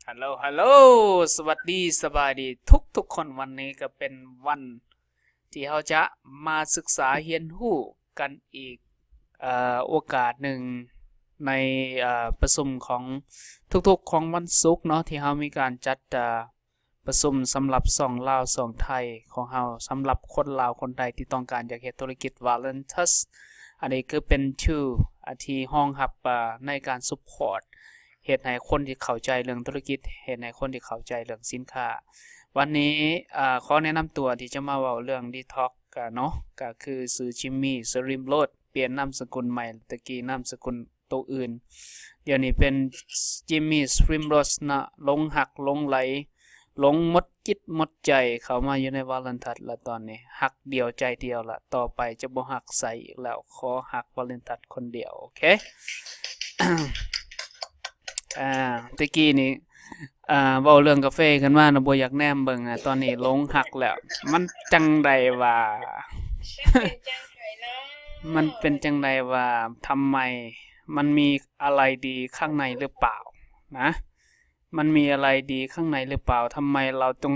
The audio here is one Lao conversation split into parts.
ຮັລໂຫຼ ຮັລໂຫຼ ສະຫວັດດີ ສະບາຍດີທຸກໆຄົນ. ວັນນີ້ກໍເປັນວັນທີ່ເຮົາຈະມາສຶກສາຮຽນຮູ້ກັນອີກ ເອີ ໂອກາດໜຶ່ງໃນ ເອີ ປະຊຸມຂອງທຸກໆຂອງວັນສຸກເນາະ ທີ່ເຮົາມີການຈັດ ເອີ ປະຊຸມສຳລັບຊ່ອງລາວຊ່ອງໄທຂອງເຮົາ ສຳລັບຄົນລາວຄົນໄທທີ່ຕ້ອງການຢາກເຮັດທຸລະກິດ Valentus. ອັນນີ້ຄືເປັນ tool ອາ ທີ່ຮອງຮັບ ອາ ໃນການ support ເຮັດໃຫ້ຄົນທີ່ເຂົ້າໃຈເລື່ອງທຸລະກິດ ເຮັດໃຫ້ຄົນທີ່ເຂົ້າໃຈເລື່ອງສິນຄ້າ. ວັນນີ້ ອາ ຂໍແນະນຳຕົວທີ່ຈະມາເວົ້າເລື່ອງ detox ກະເນາະ ກະຄືຊື່ Jimmy Slim Road ປ່ຽນນາມສະກຸນໃໝ່ ແຕ່ກີ້ນາມສະກຸນ ໂຕອື່ນ. ດຽວນີ້ເປັນ Jimmy Slim Road ນະ ຫຼົງຮັກຫຼົງໄຫຼ ຫຼົງໝົດຈິດໝົດໃຈ ເຂົ້າມາຢູ່ໃນ Valentus ລະ ຕອນນີ້ຮັກດຽວໃຈດຽວລະ ຕໍ່ໄປຈະບໍ່ຮັກໃສອີກແລ້ວ ຂໍຮັກ Valentus ຄົນດຽວ. ໂອເຄ ອາ ແຕ່ກີ້ນີ້ ອາ ເວົ້າເລື່ອງກາເຟຂຶ້ນມານະ ບໍ່ຢາກແນມເບິ່ງ ອາ ຕອນນີ້ຫຼົງຮັກແລ້ວ. ມັນຈັ່ງໃດຫວາ? ມັນເປັນຈັ່ງໃດຫວາ? ທຳໄມ ມັນມີອະໄລດີຂ້າງໃນຫຼືເປົ່ານະ? ມັນມີອະໄລດີຂ້າງໃນຫຼືເປົ່າ? ທຳໄມເຮົາຕ້ອງ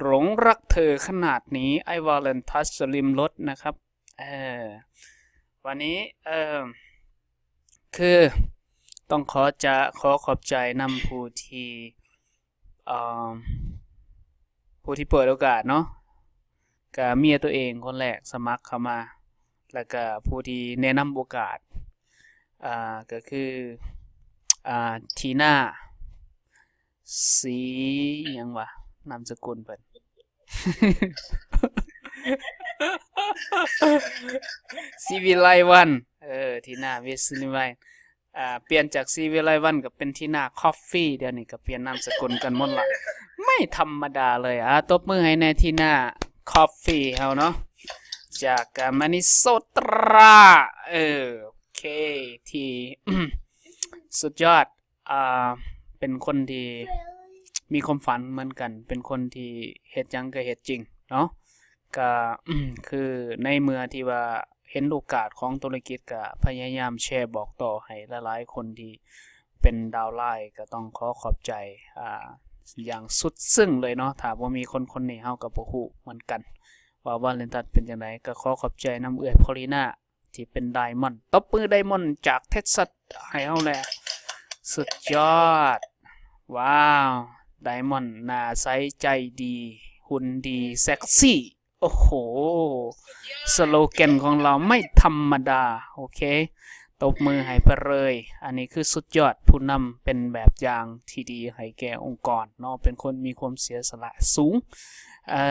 ຫຼົງຮັກເທີຂະໜາດນີ້? ອ້າຍ Valentus Slim Road ນະຄັບ. ເອີ ວັນນີ້ ເອີ ຄືຕ້ອງຂໍຈະ ຂໍຂອບໃຈນຳຜູ້ທີ່ ເອີ ຜູ້ທີ່ເປີດໂອກາດເນາະ ກະເມຍໂຕເອງຄົນແລກສະໝັກເຂົ້າມາ ແລ້ວກະຜູ້ທີ່ແນະນຳໂອກາດ ອາ ກະຄື ອາ ທີນາ ສີຫຍັງຫວາ ນາມສະກຸນເພິ່ນ ສີວິໄລວັນ ເອີ ທີນາ ວິໄລວັນ ອາ ປ່ຽນຈາກສີວິໄລວັນກໍເປັນທີນາຄອບຟີ ດຽວນີ້ກໍປ່ຽນນາມສະກຸນກັນໝົດລະ ໄມ່ທຳມະດາເລີຍ. ອາ ຕົບມືໃຫ້ແດ່ ທີນາຄອບຟີເຮົາເນາະ ຈາກ ອາ ມານິໂຊຕາ ເອີ ໂອເຄ ທີ່ ສຸດຍອດ ອາ ເປັນຄົນທີ່ມີຄວາມຝັນເໝືອນກັນ ເປັນຄົນທີ່ເຮັດຫຍັງກໍເຮັດຈິງເນາະ ກະ ຄືໃນເມື່ອທີ່ວ່າເຫັນໂອກາດຂອງທຸລະກິດ ກະພະຍາຍາມແຊບອກຕໍ່ໃຫ້ຫຼາຍໆຄົນທີ່ເປັນດາວໄລນ໌ ກະຕ້ອງຂໍຂອບໃຈ ອາ ຢ່າງສຸດຊຶ້ງເລີຍເນາະ. ຖ້າບໍ່ມີຄົນໆນີ້ ເຮົາກໍບໍ່ຮູ້ເໝືອນກັນວ່າວາເລັນຕັນເປັນຈັ່ງໃດ. ກໍຂໍຂອບໃຈນຳເອື້ອຍໂພລີນາ ທີ່ເປັນໄດມອນ ຕົບມືໄດມອນຈາກເທັກຊັສໃຫ້ເຮົາແຫຼະ ສຸດຍອດ. ວ້າວ ໄດມອນໜ້າໃສ ໃຈດີ ຫຸ່ນດີ ເຊັກຊີ ໂອ້ໂຫ ສະໂລແກນຂອງລາວໄມ່ທຳມະດາ. ໂອເຄ ຕົບມືໃຫ້ເພິ່ນເລີຍ. ອັນນີ້ຄືສຸດຍອດ ຜູ້ນຳເປັນແບບຢ່າງທີ່ດີໃຫ້ແກ່ອົງກອນເນາະ ເປັນຄົນມີຄວາມເສຍສະຫຼະສູງ ເອີ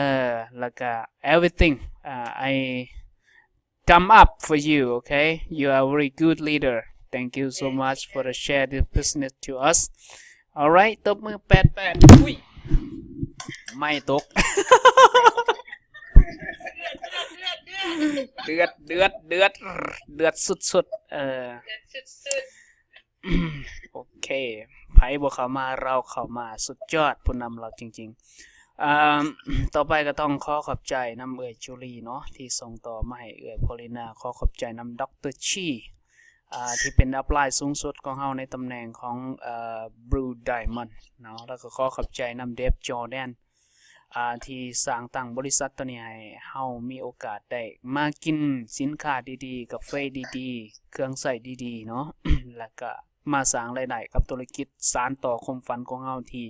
ແລ້ວກະ everything ອາ I thumb up for you, okay? You are a very good leader. Thank you so much for the share this business to us. Alright ຕົບມືແປດແປດ ອຸ້ຍ ໄມ້ຕົກ ເດືອດ ເດືອດ ເດືອດ ເດືອດສຸດໆ ເອີ ເດືອດສຸດໆ ໂອເຄ ໃຜບໍ່ເຂົ້າມາ ເຮົາເຂົ້າມາ ສຸດຍອດ ຜູ້ນຳລາວຈິງໆ. ອາ ຕໍ່ໄປກໍຕ້ອງຂໍຂອບໃຈນຳເອື້ອຍຈູລີເນາະ ທີ່ສົ່ງຕໍ່ມາໃຫ້ເອື້ອຍໂພລີນາ. ຂໍຂອບໃຈນຳດັອກເຕີຊີ ອາ ທີ່ເປັນອັບໄລນ໌ສູງສຸດຂອງເຮົາໃນຕຳແໜ່ງຂອງ ອາ ບລູໄດມອນເນາະ. ແລ້ວກໍຂໍຂອບໃຈນຳເດບ ຈໍແດນ ອາ ທີ່ສ້າງຕັ້ງບໍລິສັດໂຕນີ້ໃຫ້ເຮົາມີໂອກາດໄດ້ມາກິນສິນຄ້າດີໆ ກາເຟດີໆ ເຄື່ອງໃຊ້ດີໆເນາະ ແລ້ວກະມາສ້າງລາຍໄດ້ກັບທຸລະກິດ ສານຕໍ່ຄວາມຝັນຂອງເຮົາທີ່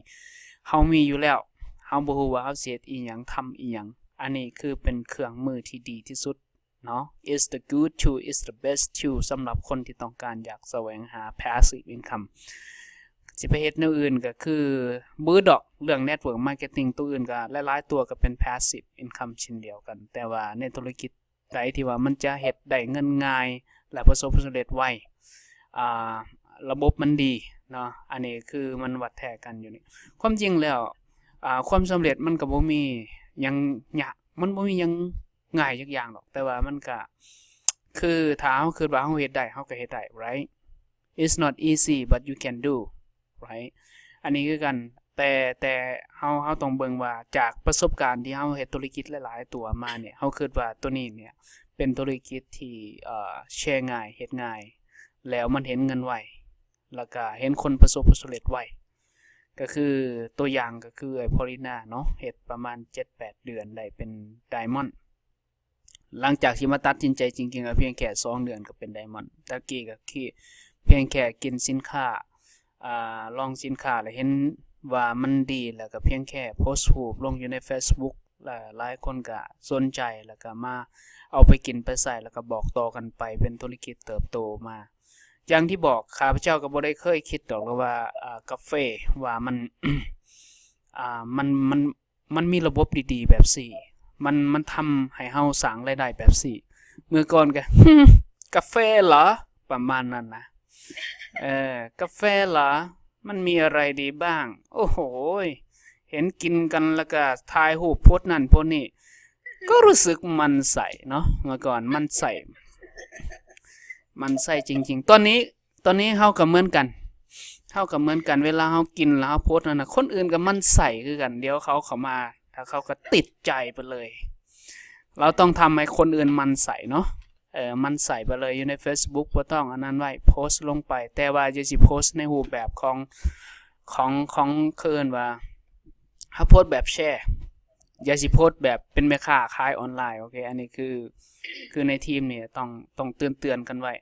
ເຮົາມີຢູ່ແລ້ວ. ເຮົາບໍ່ຮູ້ວ່າເຮົາຊິເຮັດອີ່ຫຍັງ ທຳອີ່ຫຍັງ ອັນນີ້ຄືເປັນເຄື່ອງມືທີ່ດີທີ່ສຸດ ເນາະ is the good tool, is the best tool ສຳລັບຄົນທີ່ຕ້ອງການຢາກສະແຫວງຫາ passive income. ຊິໄປເຮັດແນວອື່ນກໍຄືບືດດອກ ເລື່ອງ network marketing ຕົວອື່ນກໍຫຼາຍໆຕົວກໍເປັນ passive income ເຊັ່ນດຽວກັນ. ແຕ່ວ່າໃນທຸລະກິດໃດທີ່ວ່າມັນຈະເຮັດໄດ້ເງິນງ່າຍ ແລະ ປະສົບຜົນສຳເລັດໄວ ອາ ລະບົບມັນດີເນາະ ອັນນີ້ຄືມັນວັດແທກກັນຢູ່ນີ້. ຄວາມຈິງແລ້ວ ອາ ຄວາມສຳເລັດມັນກໍບໍ່ມີຫຍັງຍາກ ມັນບໍ່ມີຫຍັງ ງ່າຍຈັກຢ່າງດອກ ແຕ່ວ່າມັນກະ ຄືຖ້າເຮົາຄິດວ່າເຮົາເຮັດໄດ້ ເຮົາກໍເຮັດໄດ້ right? It's not easy, but you can do, right? ອັນນີ້ຄືກັນ ແຕ່ ແຕ່ເຮົາ ເຮົາຕ້ອງເບິ່ງວ່າ ຈາກປະສົບການທີ່ເຮົາເຮັດທຸລະກິດຫຼາຍໆຕົວມານີ້ ເຮົາຄິດວ່າໂຕນີ້ເນຍເປັນທຸລະກິດທີ່ ເອີ ແຊງ່າຍ ເຮັດງ່າຍ ແລ້ວມັນເຫັນເງິນໄວ ແລ້ວກະເຫັນຄົນປະສົບຜົນສຳເລັດໄວ. ກໍຄືຕົວຢ່າງກໍຄືເອື້ອຍໂພລິນາເນາະ ເຮັດປະມານເຈັດແປດເດືອນໄດ້ເປັນໄດມອນ. ຫຼັງຈາກທີ່ມາຕັດສິນໃຈຈິງໆ ກໍພຽງແຄ່ສອງເດືອນກໍເປັນໄດມອນ. ແຕ່ກີ້ກໍຄືພຽງແຄ່ກິນສິນຄ້າ ອ່າ ລອງສິນຄ້າແລ້ວເຫັນວ່າມັນດີ ແລ້ວກໍພຽງແຄ່ໂພສຮູບລົງຢູ່ໃນເຟສບຸກ ແລ້ວຫຼາຍຄົນກໍສົນໃຈ ແລ້ວກໍມາເອົາໄປກິນໄປໃຊ້ ແລ້ວກໍບອກຕໍ່ກັນໄປ ເປັນທຸລະກິດເຕີບໂຕມາ. ຢ່າງທີ່ບອກ ຂ້າພະເຈົ້າກໍບໍ່ໄດ້ເຄີຍຄິດດອກວ່າ ອ່າ ກາເຟວ່າມັນ ອ່າ ມັນ ມັນ ມັນມີລະບົບດີໆແບບຊີ້ ມັນ ມັນທຳໃຫ້ເຮົາສ້າງລາຍໄດ້ແບບຊີ້. ເມື່ອກ່ອນກໍ ຫຶ ກາເຟເຫລ? ປະມານນັ້ນນະ. ເອີ ກາເຟເຫລ? ມັນມີອະໄລດີບ້າງ? ໂອ້ໂຫຍ ເຫັນກິນກັນ ແລ້ວກໍຖ່າຍຮູບໂພສນັ້ນໂພສນີ້ ກໍຮູ້ສຶກໝັ້ນໄສ້ເນາະ. ເມື່ອກ່ອນໝັ້ນໄສ້ ໝັ້ນໄສ້ຈິງໆ. ຕອນນີ້ ຕອນນີ້ເຮົາກໍເໝືອນກັນ ເຮົາກໍເໝືອນກັນ ເວລາເຮົາກິນແລ້ວເຮົາໂພສນັ້ນນະ ຄົນອື່ນກໍໝັ້ນໄສ້ຄືກັນ. ດຽວເຂົາເຂົ້າມາ ແລ້ວເຂົາກໍຕິດໃຈໄປເລີຍ. ເຮົາຕ້ອງທຳໃຫ້ຄົນອື່ນໝັ້ນໄສ້ເນາະ. ເອີ ໝັ້ນໄສ້ໄປເລີຍ. ຢູ່ໃນເຟສບຸກບໍ່ຕ້ອງອັນນັ້ນໄວ້ ໂພສລົງໄປ ແຕ່ວ່າຢ່າຊິໂພສໃນຮູບແບບຂອງ ຂອງ ຂອງ ເຂົາເອີ້ນວ່າ ເຮົາໂພສແບບແຊ. ຢ່າຊິໂພສແບບເປັນແມ່ຄ້າຂາຍອອນລາຍ. ໂອເຄ ອັນນີ້ຄື ຄືໃນທີມນີ້ຕ້ອງ ຕ້ອງເຕືອນ ເຕືອນກັນໄວ້.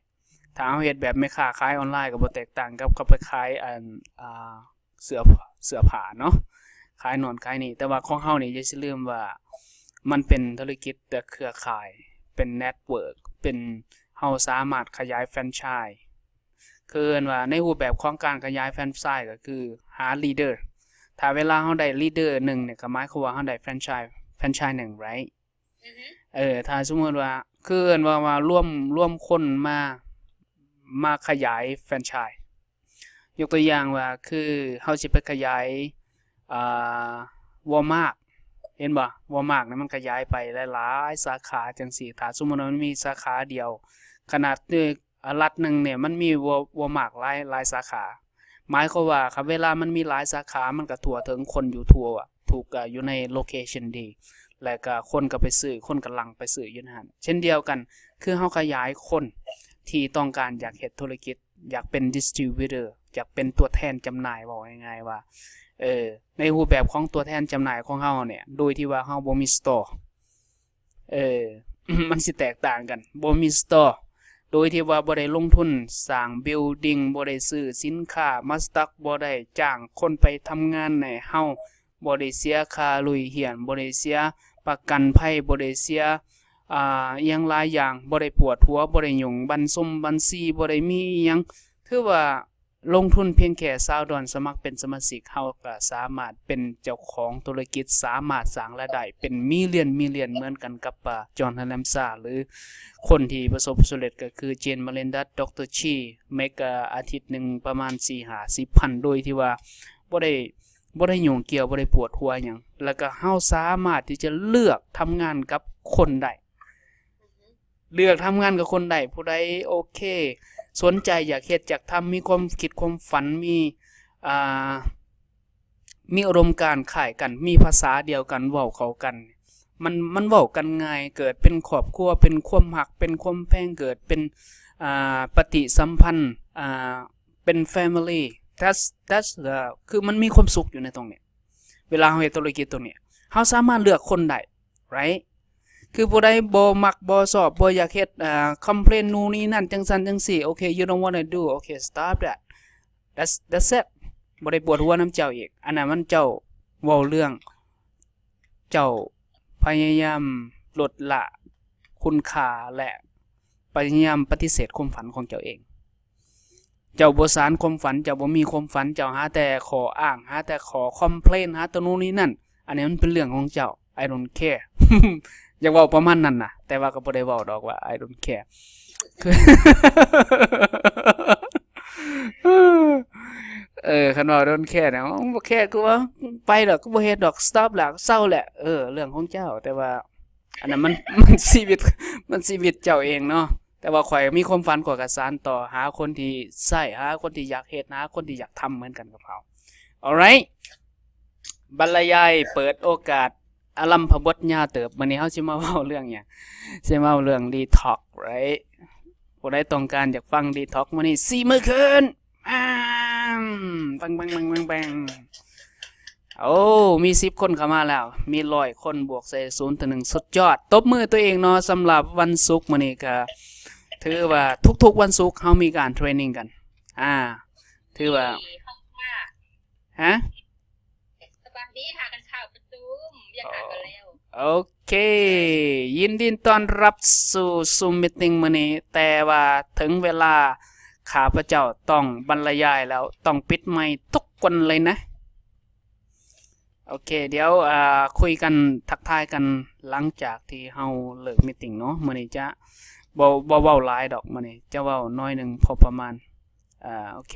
ຖ້າເຮົາເຮັດແບບແມ່ຄ້າຂາຍອອນລາຍ ກໍບໍ່ແຕກຕ່າງກັບເຂົາໄປຂາຍ ອັນ ອ່າ ເສື້ອ ເສື້ອຜ້າເນາະ ຂາຍໂນ່ນຂາຍນີ້. ແຕ່ວ່າຂອງເຮົານີ້ ຢ່າຊິລືມວ່າມັນເປັນທຸລະກິດເຄືອຂ່າຍ ເປັນເນັດເວີກ ເປັນ ເຮົາສາມາດຂະຫຍາຍແຟຣນໄຊ ຄືເອີ້ນວ່າໃນຮູບແບບຂອງການຂະຫຍາຍແຟຣນໄຊ ກໍຄືຫາລີດເດີ. ຖ້າເວລາເຮົາໄດ້ລີດເດີໜຶ່ງນີ້ ກໍໝາຍຄວາມວ່າເຮົາໄດ້ແຟຣນໄຊ ແຟຣນໄຊໜຶ່ງ ໄຣ? ອືຮຶ ເອີ ຖ້າສົມມຸດວ່າ ຄືເອີ້ນວ່າ ວ່າລວມ ລວມຄົນມາ ມາຂະຫຍາຍແຟຣນໄຊ. ຍົກຕົວຢ່າງວ່າ ຄືເຮົາຊິໄປຂະຫຍາຍ ອ່າ ວໍມາດ ເຫັນບໍ່? ວໍມາດນີ້ມັນຂະຫຍາຍໄປຫຼາຍໆສາຂາຈັ່ງຊີ້. ຖ້າສົມມຸດວ່າມັນມີສາຂາດຽວ ຂະໜາດ ອາ ລັດໜຶ່ງນີ້ມັນມີວໍ ວໍມາດຫຼາຍ ຫຼາຍສາຂາ ໝາຍຄວາມວ່າ ຄັນເວລາມັນມີຫຼາຍສາຂາ ມັນກໍທົ່ວເຖິງ ຄົນຢູ່ທົ່ວ ທຸກ ອາ ຢູ່ໃນໂລເຄຊັນດີ ແລ້ວກໍຄົນກໍໄປຊື້ ຄົນກໍຫຼັ່ງໄປຊື້ຢູ່ໃນຫັ້ນ. ເຊັ່ນດຽວກັນ ຄືເຮົາຂະຫຍາຍຄົນທີ່ຕ້ອງການຢາກເຮັດທຸລະກິດ ຢາກເປັນດິສທຣິບບິວເຕີ ຢາກເປັນຕົວແທນຈຳໜ່າຍ ເວົ້າງ່າຍໆວ່າ ເອີ ໃນຮູບແບບຂອງຕົວແທນຈຳໜ່າຍຂອງເຮົານີ້ ໂດຍທີ່ວ່າເຮົາບໍ່ມີສະຕໍ ເອີ ມັນຊິແຕກຕ່າງກັນ ບໍ່ມີສະຕໍ ໂດຍທີ່ວ່າບໍ່ໄດ້ລົງທຶນສ້າງບິວດິງ ບໍ່ໄດ້ຊື້ສິນຄ້າມາສະຕັອກ ບໍ່ໄດ້ຈ້າງຄົນໄປທຳງານໃຫ້ເຮົາ ບໍ່ໄດ້ເສຍຄ່າລຸຍຮຽນ ບໍ່ໄດ້ເສຍປະກັນໄພ ບໍ່ໄດ້ເສຍ ອ່າ ອີ່ຫຍັງຫຼາຍຢ່າງ ບໍ່ໄດ້ປວດຫົວ ບໍ່ໄດ້ຫຍຸ້ງບັນຊົງບັນຊີ ບໍ່ໄດ້ມີອີ່ຫຍັງ ຖືວ່າ ລົງທຶນພຽງແຄ່ຊາວດອນສະໝັກເປັນສະມາຊິກ ເຮົາກໍສາມາດເປັນເຈົ້າຂອງທຸລະກິດ ສາມາດສ້າງລາຍໄດ້ເປັນມິລຽນມິລຽນ ເໝືອນກັນກັບ ອາ ຈອນ ແຮມຊາ ຫຼື ຄົນທີ່ປະສົບຜົນສຳເລັດ ກໍຄື ເຈນ ມາລິນດັດ ດຣ ຊີ ເມັກ ອາ ອາທິດໜຶ່ງປະມານສີ່ຫ້າສິບພັນ ໂດຍທີ່ວ່າບໍ່ໄດ້ ບໍ່ໄດ້ຫຍຸ້ງກ່ຽວ ບໍ່ໄດ້ປວດຫົວຫຍັງ ແລ້ວກໍເຮົາສາມາດທີ່ຈະເລືອກທຳງານກັບຄົນໄດ້. ເລືອກທຳງານກັບຄົນໄດ້ ຜູ້ໃດໂອເຄ ສົນໃຈຢາກເຮັດຢາກທຳ ມີຄວາມຄິດຄວາມຝັນ ມີ ອ່າ ມີອຸດົມການຄ້າຍກັນ ມີພາສາດຽວກັນ ເວົ້າເຂົ້າກັນ ມັນ ມັນເວົ້າກັນງ່າຍ ເກີດເປັນຄອບຄົວ ເປັນຄວາມຮັກ ເປັນຄວາມແພງ ເກີດເປັນ ອ່າ ປະຕິສຳພັນ ອ່າ ເປັນ family that's that's the ຄືມັນມີຄວາມສຸກຢູ່ໃນຕົງນີ້ ເວລາເຮົາເຮັດທຸລະກິດຕົງນີ້ ເຮົາສາມາດເລືອກຄົນໄດ້ right? ຄືຜູ້ໃດບໍ່ມັກ ບໍ່ຊອບ ບໍ່ຢາກເຮັດ ອ່າ complain ນູ່ນນີ້ນັ້ນ ຈັ່ງຊັ້ນຈັ່ງຊີ້ ໂອເຄ you don't wanna do ໂອເຄ stop that that's that's it ບໍ່ໄດ້ປວດຫົວນຳເຈົ້າອີກ ອັນນັ້ນມັນເຈົ້າເວົ້າເລື່ອງ ເຈົ້າພະຍາຍາມລົດລະຄຸນຄ່າ ແລະ ພະຍາຍາມປະຕິເສດຄວາມຝັນຂອງເຈົ້າເອງ. ເຈົ້າບໍ່ສານຄວາມຝັນ, ເຈົ້າບໍ່ມີຄວາມຝັນ, ເຈົ້າຫາແຕ່ຂໍ້ອ້າງ, ຫາແຕ່ຂໍ້ຄອມເພລນ, ຫາແຕ່ໂນ່ນນີ້ນັ້ນ. ອັນນີ້ມັນເປັນເລື່ອງຂອງເຈົ້າ. I don't care. ຢາກເວົ້າປະມານນັ້ນນະ, ແຕ່ວ່າກໍບໍ່ໄດ້ເວົ້າດອກວ່າ I don't care. ເອີ ຄັນວ່າ I don't care ນະ, ບໍ່ແຄ ຄືວ່າໄປແລ້ວ ຄືບໍ່ເຮັດດອກ, stop ແລ້ວ, ເຊົາແລ້ວ. ເອີ ເລື່ອງຂອງເຈົ້າ, ແຕ່ວ່າ ອັນນັ້ນມັນ ມັນຊີວິດ ມັນຊີວິດເຈົ້າເອງເນາະ. ແຕ່ວ່າຂ້ອຍມີຄວາມຝັນ, ຂ້ອຍກໍສານຕໍ່, ຫາຄົນທີ່ໃຊ້, ຫາຄົນທີ່ຢາກເຮັດ, ຫາຄົນທີ່ຢາກທຳເໝືອນກັນກັບເຮົາ. Alright. ບັນລະຍາຍເປີດໂອກາດອາລັມພະບົດຍາວເຕີບ. ມື້ນີ້ເຮົາຊິມາເວົ້າເລື່ອງຫຍັງ? ຊິມາເວົ້າເລື່ອງ detox, right? ຜູ້ໃດຕ້ອງການຢາກຟັງ detox ມື້ນີ້ ສີ່ມື້ຄືນ. ແບງ ແບງ ແບງ ແບງ ແບງ. ໂອ້ ມີສິບຄົນເຂົ້າມາແລ້ວ ມີຮ້ອຍຄົນບວກໃສ່ສູນເຖິງໜຶ່ງ ສຸດຍອດ ຕົບມືຕົວເອງເນາະ. ສຳລັບວັນສຸກມື້ນີ້ກະຖືວ່າທຸກໆວັນສຸກເຮົາມີການເທຣນນິງກັນ ອາ ຖືວ່າ ຮະ? ສະບາຍດີ ຫາກັນເຂົ້າປະຊຸມ ວຽກຫາກັນແລ້ວ. ໂອເຄ ຍິນດີຕ້ອນຮັບສູ່ Zoom meeting ມື້ນີ້ ແຕ່ວ່າເຖິງເວລາຂ້າພະເຈົ້າຕ້ອງບັນລະຍາຍແລ້ວ ຕ້ອງປິດໄມທຸກຄົນເລີຍນະ. ໂອເຄ ດຽວ ອາ ຄຸຍກັນ ທັກທາຍກັນຫຼັງຈາກທີ່ເຮົາເລີກ meeting ເນາະ. ມື້ນີ້ຈະບໍ່ ບໍ່ເວົ້າຫຼາຍດອກ ມື້ນີ້ຈະເວົ້າໜ້ອຍໜຶ່ງພໍປະມານ. ອາ ໂອເຄ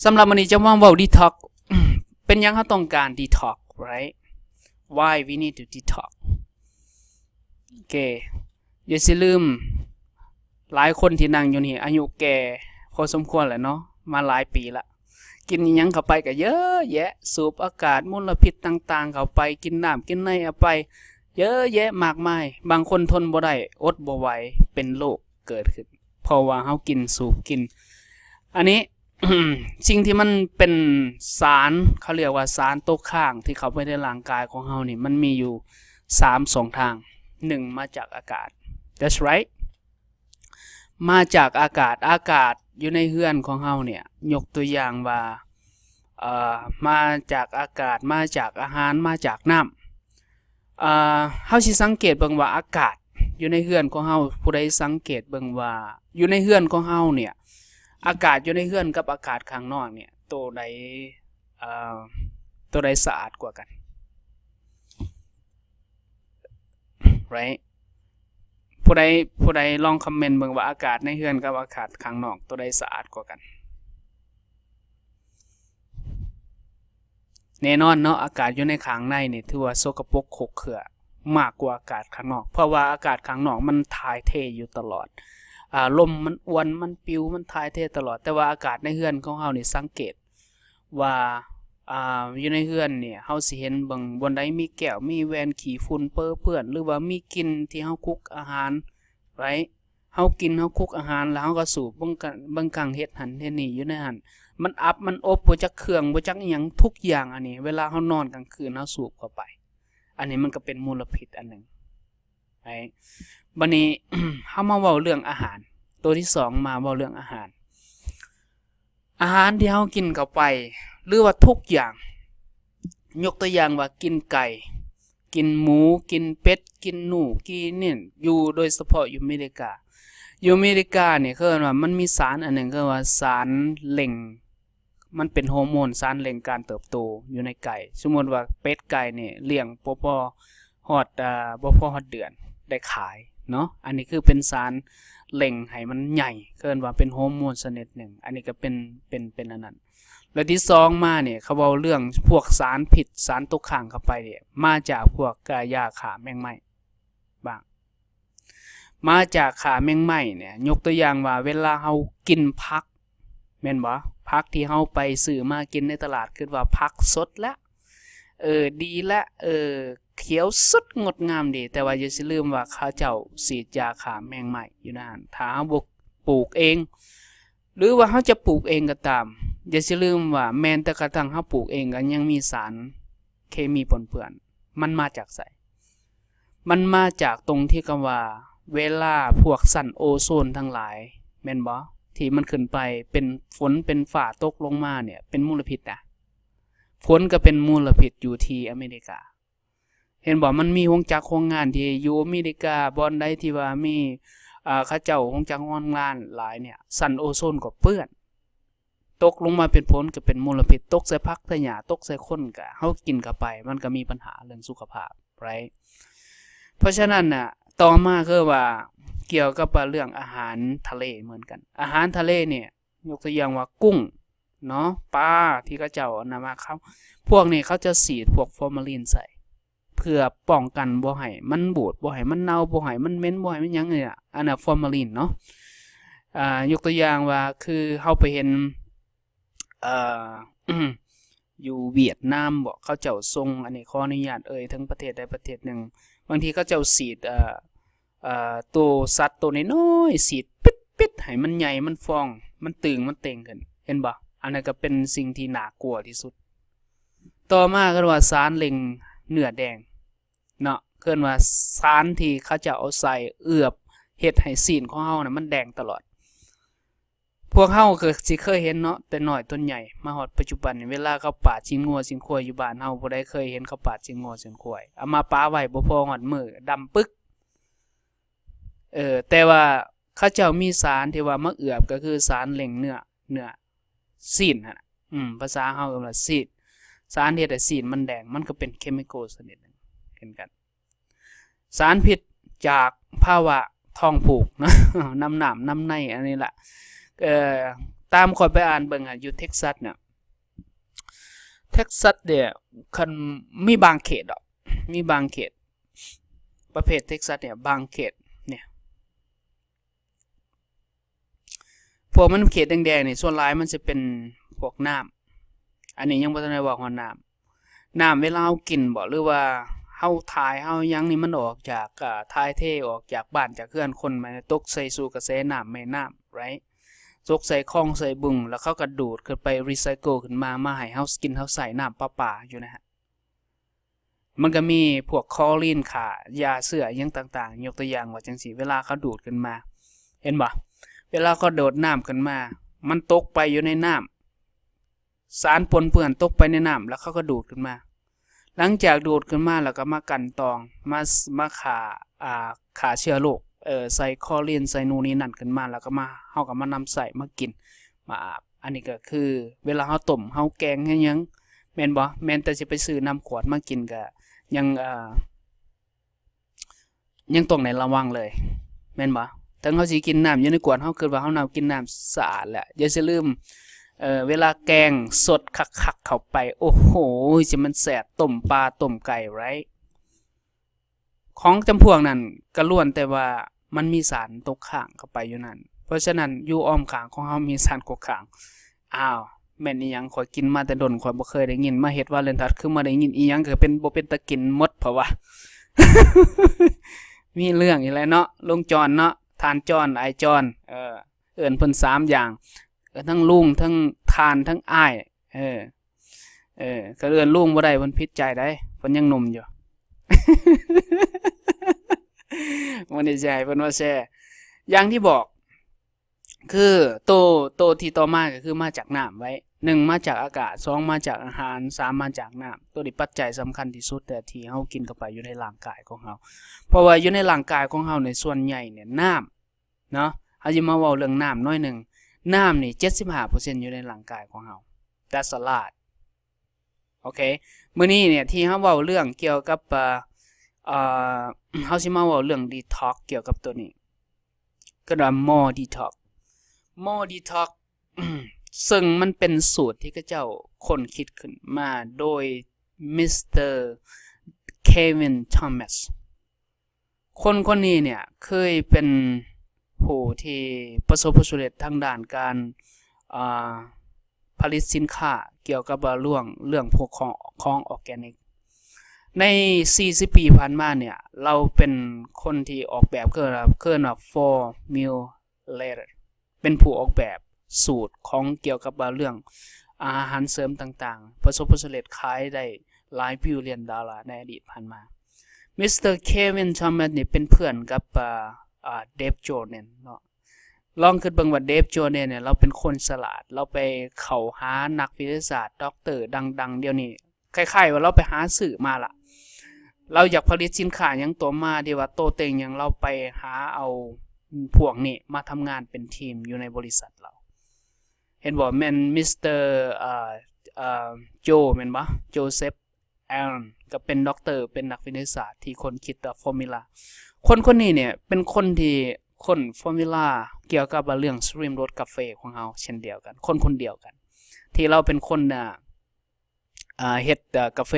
ສຳລັບມື້ນີ້ຈະມາເວົ້າ detox ເປັນຫຍັງເຮົາຕ້ອງການ detox, right? Why we need to detox? ໂອເຄ ຢ່າຊິລືມ ຫຼາຍຄົນທີ່ນັ່ງຢູ່ນີ້ອາຍຸແກ່ພໍສົມຄວນແລ້ວເນາະ ມາຫຼາຍປີລະ ກິນອີ່ຫຍັງເຂົ້າໄປກະເຢີະແຍະ ສູບອາກາດ ມົນລະພິດຕ່າງໆເຂົ້າໄປ ກິນນ້ຳກິນໃນເຂົ້າໄປເຢີະແຍະມາກມາຍ ບາງຄົນທົນບໍ່ໄດ້ ອົດບໍ່ໄຫວ ເປັນໂລກເກີດຂຶ້ນ ເພາະວ່າເຮົາກິນສູບກິນ ອັນນີ້ ສິ່ງທີ່ມັນເປັນສານ ເຂົາເອີ້ນວ່າສານຕົກຄ້າງທີ່ເຂົ້າໄປໃນຮ່າງກາຍຂອງເຮົານີ້ ມັນມີຢູ່ສາມຊ່ອງທາງ ໜຶ່ງ ມາຈາກອາກາດ that's right ມາຈາກອາກາດ ອາກາດຢູ່ໃນເຮືອນຂອງເຮົາເນີ້ຍ ຍົກຕົວຢ່າງວ່າ ເອີ ມາຈາກອາກາດ ມາຈາກອາຫານ ມາຈາກນ້ຳ ເອີ ເຮົາຊິສັງເກດເບິ່ງວ່າອາກາດຢູ່ໃນເຮືອນຂອງເຮົາ ຜູ້ໃດສັງເກດເບິ່ງວ່າຢູ່ໃນເຮືອນຂອງເຮົາເນີ້ຍ ອາກາດຢູ່ໃນເຮືອນກັບອາກາດຂ້າງນອກເນີ້ຍ ໂຕໃດ ເອີ ໂຕໃດສະອາດກວ່າກັນ? Right? ຜູ້ໃດ ຜູ້ໃດລອງຄອມເມັນເບິ່ງວ່າອາກາດໃນເຮືອນກັບອາກາດຂ້າງນອກ ໂຕໃດສະອາດກວ່າກັນ? ແນ່ນອນເນາະ ອາກາດຢູ່ໃນຂ້າງໃນນີ້ຖືວ່າສົກກະປົກຄົກເຄືອ ມາກກວ່າອາກາດຂ້າງນອກ ເພາະວ່າອາກາດຂ້າງນອກມັນຖ່າຍເທຢູ່ຕະຫຼອດ ອາ ລົມມັນອວນ ມັນປິວ ມັນຖ່າຍເທຕະຫຼອດ ແຕ່ວ່າອາກາດໃນເຮືອນຂອງເຮົານີ້ ສັງເກດວ່າ ອາ ຢູ່ໃນເຮືອນນີ້ ເຮົາຊິເຫັນເບິ່ງ ບ່ອນໃດມີແກ້ວ ມີແວ່ນ ຂີ້ຝຸ່ນເປິເປື້ອນ ຫຼືວ່າມີກິ່ນທີ່ເຮົາຄຸກອາຫານໄວ້ ເຮົາກິນ ເຮົາຄຸກອາຫານ ແລ້ວເຮົາກໍສູບ ບາງຄັ້ງເຮັດຫັ້ນເຮັດນີ້ຢູ່ໃນຫັ້ນ ມັນອັບ ມັນອົບ ບໍ່ຈັກເຄື່ອງ ບໍ່ຈັກອີ່ຫຍັງ ທຸກຢ່າງອັນນີ້ ເວລາເຮົານອນກາງຄືນ ເຮົາສູບເຂົ້າໄປ ອັນນີ້ມັນກໍເປັນມົນລະພິດອັນໜຶ່ງ. ໄປ ບັດນີ້ ເຮົາມາເວົ້າເລື່ອງອາຫານ ໂຕທີສອງ ມາເວົ້າເລື່ອງອາຫານ ອາຫານທີ່ເຮົາກິນເຂົ້າໄປ ຫຼືວ່າທຸກຢ່າງ ຍົກຕົວຢ່າງວ່າກິນໄກ່ ກິນໝູ ກິນເປັດ ກິນໜູ ກິນນີ້ ຢູ່ ໂດຍສະເພາະຢູ່ອາເມລິກາ ຢູ່ອາເມລິການີ້ ເຂົາເອີ້ນວ່າມັນມີສານອັນໜຶ່ງ ເຂົາເອີ້ນວ່າສານເລັ່ງ ມັນເປັນໂຮໂມນ ສານເລັ່ງການເຕີບໂຕຢູ່ໃນໄກ່ ສົມມຸດວ່າເປັດໄກ່ນີ້ລ້ຽງບໍ່ພໍຮອດ ອາ ບໍ່ພໍຮອດເດືອນໄດ້ຂາຍເນາະ ອັນນີ້ຄືເປັນສານເລັ່ງໃຫ້ມັນໃຫຍ່ ເອີ້ນວ່າເປັນໂຮໂມນຊະນິດໜຶ່ງ ອັນນີ້ກໍເປັນ ເປັນ ເປັນອັນນັ້ນ ແລະທີສອງມານີ້ ເຂົາເວົ້າເລື່ອງພວກສານພິດ ສານຕົກຄ້າງເຂົ້າໄປນີ້ ມາຈາກພວກ ກາ ຢາຂ້າແມງໄມ້ ບ້າງ ມາຈາກຂ້າແມງໄມ້ນີ້ ຍົກຕົວຢ່າງວ່າ ເວລາເຮົາກິນຜັກ ແມ່ນບໍ່? ຜັກທີ່ເຮົາໄປຊື້ມາກິນໃນຕະຫຼາດ ຄິດວ່າຜັກສົດລະ ເອີ ດີລະ ເອີ ຂຽວສົດງົດງາມດີ ແຕ່ວ່າຢ່າຊິລືມວ່າເຂົາເຈົ້າສີດຢາຂ້າແມງໄມ້ຢູ່ນັ້ນ ຖ້າເຮົາບໍ່ປູກເອງ ຫຼືວ່າເຮົາຈະປູກເອງກໍຕາມ ຢ່າຊິລືມວ່າແມ່ນແຕ່ກະທັ່ງເຮົາປູກເອງກໍຍັງມີສານເຄມີປົນເປື້ອນ ມັນມາຈາກໃສ? ມັນມາຈາກຕົງທີ່ຄຳວ່າ ເວລາພວກຊັ້ນໂອໂຊນທັງຫຼາຍ ແມ່ນບໍ່? ທີ່ມັນຂຶ້ນໄປເປັນຝົນເປັນຟ້າຕົກລົງມານີ້ ເປັນມົນລະພິດນະ ຝົນກໍເປັນມົນລະພິດຢູ່ທີ່ອາເມລິກາ ເຫັນບໍ່? ມັນມີໂຮງຈັກໂຮງງານທີ່ຢູ່ອາເມລິກາ ບ່ອນໃດທີ່ວ່າມີ ເຂົາເຈົ້າໂຮງຈັກໂຮງງານຫຼາຍນີ້ ຊັ້ນໂອໂຊນກໍເປື້ອນ ຕົກລົງມາເປັນຝົນກໍເປັນມົນລະພິດ ຕົກໃສ່ຜັກໃສ່ຫຍ້າ ຕົກໃສ່ຄົນ ກໍເຮົາກິນເຂົ້າໄປ ມັນກໍມີບັນຫາເລື່ອງສຸຂະພາບ right? ເພາະສະນັ້ນນະ ຕໍ່ມາຄືວ່າ ກ່ຽວກັບວ່າເລື່ອງອາຫານທະເລເໝືອນກັນ ອາຫານທະເລນີ້ ຍົກຕົວຢ່າງວ່າກຸ້ງເນາະ ປາທີ່ເຂົາເຈົ້ານຳມາ ເຂົາ ພວກນີ້ເຂົາຈະສີດພວກຟໍມາລີນໃສ່ ເພື່ອປ້ອງກັນບໍ່ໃຫ້ມັນບູດ ບໍ່ໃຫ້ມັນເນົ່າ ບໍ່ໃຫ້ມັນເໝັນ ບໍ່ໃຫ້ມັນຫຍັງນີ້ລະ ອັນນັ້ນຟໍມາລີນເນາະ ອາ ຍົກຕົວຢ່າງວ່າ ຄືເຮົາໄປເຫັນ ເອີ ຢູ່ຫວຽດນາມບໍ ເຂົາເຈົ້າສົ່ງ ອັນນີ້ຂໍອະນຸຍາດເອີ່ຍເຖິງປະເທດໃດປະເທດໜຶ່ງ ບາງທີເຂົາເຈົ້າສີດ ເອີ ເອີ ໂຕສັດໂຕນ້ອຍໆ ສີດປິດໆ ໃຫ້ມັນໃຫຍ່ ມັນຟອງ ມັນຕຶງ ມັນເຕ່ງຂຶ້ນ ເຫັນບໍ່? ອັນນັ້ນກໍເປັນສິ່ງທີ່ໜ້າກົວທີ່ສຸດ ຕໍ່ມາເອີ້ນວ່າສານເລັ່ງເນື້ອແດງເນາະ ເອີ້ນວ່າສານທີ່ເຂົາເຈົ້າເອົາໃສ່ເອືອບເຮັດໃຫ້ຊີ້ນຂອງເຮົານະມັນແດງຕະຫຼອດ. ພວກເຮົາກໍຊິເຄີຍເຫັນເນາະ ແຕ່ນ້ອຍຈົນໃຫຍ່ ມາຮອດປັດຈຸບັນນີ້ ເວລາເຂົາປາດຊີ້ນງົວຊີ້ນຄວາຍຢູ່ບ້ານເຮົາ ຜູ້ໃດເຄີຍເຫັນເຂົາປາດຊີ້ນງົວຊີ້ນຄວາຍ ເອົາມາປະໄວ້ບໍ່ພໍຮອດມື້ ດຳປຶກ. ເອີ ແຕ່ວ່າເຂົາເຈົ້າມີສານທີ່ວ່າມາເອືອບ ກໍຄືສານເລັ່ງເນື້ອ ເນື້ອຊີ້ນຫັ້ນນະ ອືມ ພາສາເຮົາເອີ້ນວ່າຊີ້ນ ສານເຮັດໃຫ້ຊີ້ນມັນແດງ ມັນກໍເປັນເຄມີຄໍຊະນິດໜຶ່ງເຊັ່ນກັນ. ສານພິດຈາກພາວະທ້ອງຜູກເນາະ ນຳນ້ຳນຳໃນ ອັນນີ້ລະ ເອີ ຕາມຂ້ອຍໄປອ່ານເບິ່ງຢູ່ເທັກຊັສເນຍ ເທັກຊັສເດ ຄັນມີບາງເຂດດອກ ມີບາງເຂດ ປະເພດເທັກຊັສເນຍ ບາງເຂດເນຍ ພວກມັນເຂດແດງໆນີ້ ສ່ວນຫຼາຍມັນຈະເປັນພວກນ້ຳ ອັນນີ້ຍັງບໍ່ທັນໄດ້ເວົ້າຮອດນ້ຳ ນ້ຳເວລາເຮົາກິນບໍ ຫຼືວ່າເຮົາຖ່າຍເຮົາຫຍັງນີ້ ມັນອອກຈາກ ອ່າ ຖ່າຍເທອອກຈາກບ້ານຈາກເຮືອນຄົນ ມັນຕົກໃສ່ສູ່ກະແສນ້ຳແມ່ນ້ຳ right? ຕົກໃສ່ຄອງໃສ່ບຶງ ແລ້ວເຂົາກໍດູດຂຶ້ນໄປ recycle ຂຶ້ນມາ ມາໃຫ້ເຮົາກິນເຮົາໃຊ້ ນ້ຳປະປາຢູ່ນະ. ມັນກໍມີພວກຄລໍລີນ ຂ້າຢາເຊື້ອຫຍັງຕ່າງໆ ຍົກຕົວຢ່າງວ່າຈັ່ງຊີ້ ເວລາເຂົາດູດຂຶ້ນມາ ເຫັນບໍ່? ເວລາເຂົາໂດດນ້ຳຂຶ້ນມາ ມັນຕົກໄປຢູ່ໃນນ້ຳ ສານປົນເປື້ອນຕົກໄປໃນນ້ຳ ແລ້ວເຂົາກໍດູດຂຶ້ນມາ ຫຼັງຈາກດູດຂຶ້ນມາແລ້ວກໍມາກັ່ນຕອງ ມາ ມາຂ້າ ອ່າ ຂ້າເຊື້ອໂລກ ເອີ ໃສ່ຄລໍລີນ ໃສ່ນູນນີ້ນັ້ນຂຶ້ນມາ ແລ້ວກໍມາ ເຮົາກໍມານຳໃຊ້ມາກິນ ມາອາບ ອັນນີ້ກໍຄືເວລາເຮົາຕົ້ມ ເຮົາແກງ ເຮົາຫຍັງ ແມ່ນບໍ່? ແມ່ນແຕ່ຊິໄປຊື້ນ້ຳຂວດມາກິນກໍຍັງ ເອີ ຍັງຕ້ອງໄດ້ລະວັງເລີຍ ແມ່ນບໍ່? ເຖິງເຮົາຊິກິນນ້ຳຢູ່ໃນຂວດ ເຮົາຄິດວ່າເຮົານ້ຳ ກິນນ້ຳສະອາດແຫຼະ ຢ່າຊິລືມ ເອີ ເວລາແກງສົດຄັກໆເຂົ້າໄປ ໂອ້ໂຫ ຈະແມ່ນແຊບ ຕົ້ມປາ ຕົ້ມໄກ່ right? ຂອງຈຳພວກນັ້ນກໍລ້ວນແຕ່ວ່າມັນມີສານຕົກຄ້າງເຂົ້າໄປຢູ່ນັ້ນ ເພາະສະນັ້ນຢູ່ອ້ອມຂ້າງຂອງເຮົາມີສານຕົກຄ້າງ. ອ້າວ ແມ່ນອີ່ຫຍັງ? ຂ້ອຍກິນມາແຕ່ດົນ ຂ້ອຍບໍ່ເຄີຍໄດ້ຍິນ ມາເຮັດວາເລນທັດຄືມາໄດ້ຍິນອີ່ຫຍັງ ກໍເປັນ ບໍ່ເປັນຕາກິນໝົດ ເພາະວ່າ ມີເລື່ອງອີກແລ້ວເນາະ ລຸງຈອນເນາະ ທ່ານຈອນ ອ້າຍຈອນ ເອີ ເອີ້ນເພິ່ນສາມຢ່າງ ເອີ້ນທັງລຸງ ທັງທ່ານ ທັງອ້າຍ ເອີ ເອີ ຄັນເອີ້ນລຸງບໍ່ໄດ້ ເພິ່ນຜິດໃຈໃດ໋ ເພິ່ນຍັງໜຸ່ມຢູ່ ມື້ນີ້ຊິໃຫ້ເພິ່ນມາແຊ ຢ່າງທີ່ບອກ ຄືໂຕ ໂຕທີ່ຕໍ່ມາກໍຄືມາຈາກນ້ຳໄວ້ ໜຶ່ງມາຈາກອາກາດ ສອງມາຈາກອາຫານ ສາມມາຈາກນ້ຳ ໂຕນີ້ປັດໄຈສຳຄັນທີ່ສຸດ ທີ່ເຮົາກິນເຂົ້າໄປຢູ່ໃນຮ່າງກາຍຂອງເຮົາ ເພາະວ່າຢູ່ໃນຮ່າງກາຍຂອງເຮົານີ້ ສ່ວນໃຫຍ່ນີ້ນ້ຳ ເນາະ ເຮົາຊິມາເວົ້າເລື່ອງນ້ຳໜ້ອຍໜຶ່ງ ນ້ຳນີ້ເຈັດສິບຫ້າເປີເຊັນຢູ່ໃນຮ່າງກາຍຂອງເຮົາ that's a lot. ໂອເຄ ມື້ນີ້ເນຍທີ່ເຮົາເວົ້າເລື່ອງກ່ຽວກັບ ເອີ ເອີ ເຮົາຊິມາເວົ້າເລື່ອງ detox ກ່ຽວກັບໂຕນີ້ ເອີ້ນວ່າ More Detox More Detox ເຊິ່ງມັນເປັນສູດທີ່ເຂົາເຈົ້າຄົ້ນຄິດຂຶ້ນມາໂດຍ Mister Kevin Thomas. ຄົນຄົນນີ້ເນຍເຄີຍເປັນຜູ້ທີ່ປະສົບຜົນສຳເລັດທາງດ້ານການ ອ່າ ຜະລິດສິນຄ້າກ່ຽວກັບວ່າເລື່ອງ ເລື່ອງພວກຂອງ ຂອງ organic. ໃນສີ່ສິບປີຜ່ານມາເນຍ ລາວເປັນຄົນທີ່ອອກແບບ ເອີ້ນວ່າ ເອີ້ນວ່າ formulator ເປັນຜູ້ອອກແບບສູດຂອງກ່ຽວກັບວ່າເລື່ອງອາຫານເສີມຕ່າງໆ ປະສົບຜົນສຳເລັດຂາຍໄດ້ຫຼາຍ billion dollar ໃນອະດີດຜ່ານມາ. Mister Kevin Thomas ນີ້ເປັນເພື່ອນກັບ ອາ ອາ Dave Jordan ເນາະ. ລອງຄິດເບິ່ງວ່າ Dave Jordan ເນຍ ລາວເປັນຄົນສະຫຼາດ ລາວໄປເຂົ້າຫານັກວິທະຍາສາດ ດັອກເຕີ ດັງໆ ດຽວນີ້ ຄ້າຍໆວ່າລາວໄປຫາຊື້ມາລະ ລາວຢາກຜະລິດສິນຄ້າຫຍັງຕົວມາ ທີ່ວ່າໂຕເຕັງຫຍັງ ລາວໄປຫາເອົາພວກນີ້ມາທຳງານເປັນທີມຢູ່ໃນບໍລິສັດລາວ ເຫັນບໍ່? ແມ່ນ Mister ເອີ ເອີ Joe ແມ່ນບໍ່? Joseph Allen ກໍເປັນດັອກເຕີ ເປັນນັກວິທະຍາສາດທີ່ຄົ້ນຄິດ formula. ຄົນຄົນນີ້ເນຍເປັນຄົນທີ່ຄົ້ນ formula ກ່ຽວກັບວ່າເລື່ອງ Slim Road ກາເຟຂອງເຮົາເຊັ່ນດຽວກັນ ຄົນຄົນດຽວກັນ ທີ່ລາວເປັນຄົນ ອ່າ ອ່າ ເຮັດ ເອີ ກາເຟ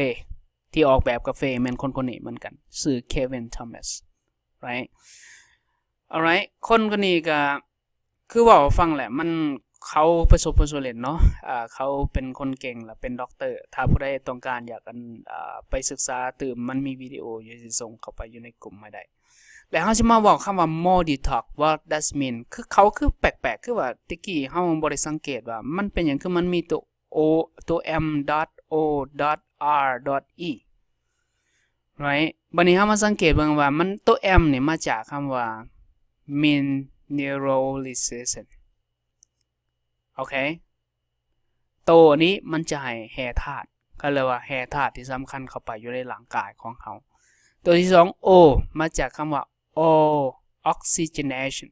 ທີ່ອອກແບບກາເຟ ແມ່ນຄົນຄົນນີ້ເໝືອນກັນ ຊື່ Kevin Thomas, right? Alright ຄົນຄົນນີ້ກໍຄືເວົ້າໃຫ້ຟັງແຫຼະ ມັນ ເຂົາປະສົບຜົນສຳເລັດເນາະ ເຂົາເປັນຄົນເກັ່ງ ແລະ ເປັນດັອກເຕີ. ຖ້າຜູ້ໃດຕ້ອງການຢາກ ອັນ ເອີ ໄປສຶກສາຕື່ມ ມັນມີວິດີໂອຢູ່ ຊິສົ່ງເຂົ້າໄປຢູ່ໃນກຸ່ມໃຫ້ໄດ້. ແລະ ເຮົາຊິມາເວົ້າຄຳວ່າ More Detox, what does mean? ຄືເຂົາຄືແປກໆ ຄືວ່າແຕ່ກີ້ເຮົາບໍ່ໄດ້ສັງເກດວ່າມັນເປັນຫຍັງ ຄືມັນມີໂຕ O ໂຕ M dot O dot R dot E right ບັດນີ້ເຮົາມາສັງເກດເບິ່ງວ່າມັນ ໂຕ M ນີ້ມາຈາກຄຳວ່າ mineralization ໂອເຄ ໂຕນີ້ມັນຈະໃຫ້ແຮ່ທາດ ເຂົາເອີ້ນວ່າແຮ່ທາດທີ່ສຳຄັນເຂົ້າໄປຢູ່ໃນຮ່າງກາຍຂອງເຮົາ. ໂຕທີສອງ O ມາຈາກຄຳວ່າ O oxygenation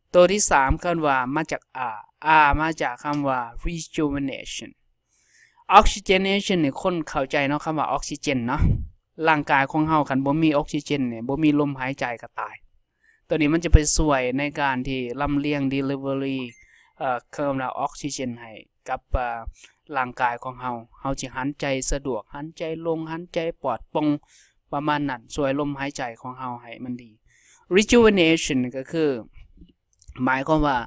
ໂຕທີສາມເອີ້ນວ່າມາຈາກ R R ມາຈາກຄຳວ່າ rejuvenation. Oxygenation ນີ້ຄົນເຂົ້າໃຈເນາະ ຄຳວ່າອອກຊີເຈນເນາະ ຮ່າງກາຍຂອງເຮົາຄັນບໍ່ມີອອກຊີເຈນນີ້ ບໍ່ມີລົມຫາຍໃຈກໍຕາຍ. ໂຕນີ້ມັນຈະໄປຊ່ວຍໃນການທີ່ລຳລຽງ delivery ເອີ ເອີ້ນວ່າອອກຊີເຈນໃຫ້ກັບ ເອີ ຮ່າງກາຍຂອງເຮົາ ເຮົາຊິຫັນໃຈສະດວກ ຫັນໃຈໂລ່ງ ຫັນໃຈປອດໂປ່ງ ປະມານນັ້ນ ຊ່ວຍລົມຫາຍໃຈຂອງເຮົາໃຫ້ມັນດີ. Rejuvenation ກໍຄື ໝາຍຄວາມວ່າ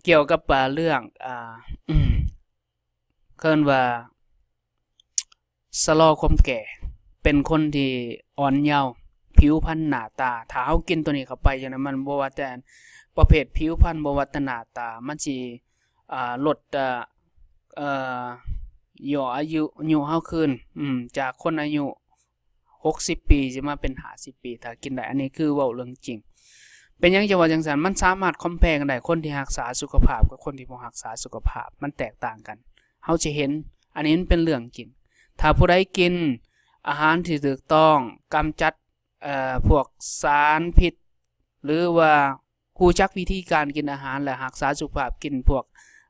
ກ່ຽວກັບ ເອີ ເລື່ອງ ເອີ ເອີ້ນວ່າ ຊະລໍຄວາມແກ່ ເປັນຄົນທີ່ອ່ອນເຍົາ ຜິວພັນໜ້າຕາ ຖ້າເຮົາກິນໂຕນີ້ເຂົ້າໄປຈັ່ງໃດ ມັນບໍ່ວ່າແຕ່ປະເພດຜິວພັນ ບໍ່ວ່າແຕ່ໜ້າຕາ ມັນຊິ ອ່າ ລົດ ເອີ ເອີ ຫຍໍ້ອາຍຸ ອາຍຸເຮົາຄືນ ອືມ ຈາກຄົນອາຍຸຫົກສິບປີ ຊິມາເປັນຫ້າສິບປີ ຖ້າກິນໄດ້. ອັນນີ້ຄືເວົ້າເລື່ອງຈິງ. ເປັນຫຍັງຈະເວົ້າຈັ່ງຊັ້ນ? ມັນສາມາດ compare ກັນໄດ້ ຄົນທີ່ຮັກສາສຸຂະພາບກັບຄົນທີ່ບໍ່ຮັກສາສຸຂະພາບ ມັນແຕກຕ່າງກັນ. ເຮົາຈະເຫັນ ອັນນີ້ມັນເປັນເລື່ອງຈິງ. ຖ້າຜູ້ໃດກິນອາຫານທີ່ຖືກຕ້ອງ ກຳຈັດ ເອີ ພວກສານພິດ ຫຼືວ່າຮູ້ຈັກວິທີການກິນອາຫານ ແລະ ຮັກສາສຸຂະພາບ ກິນພວກ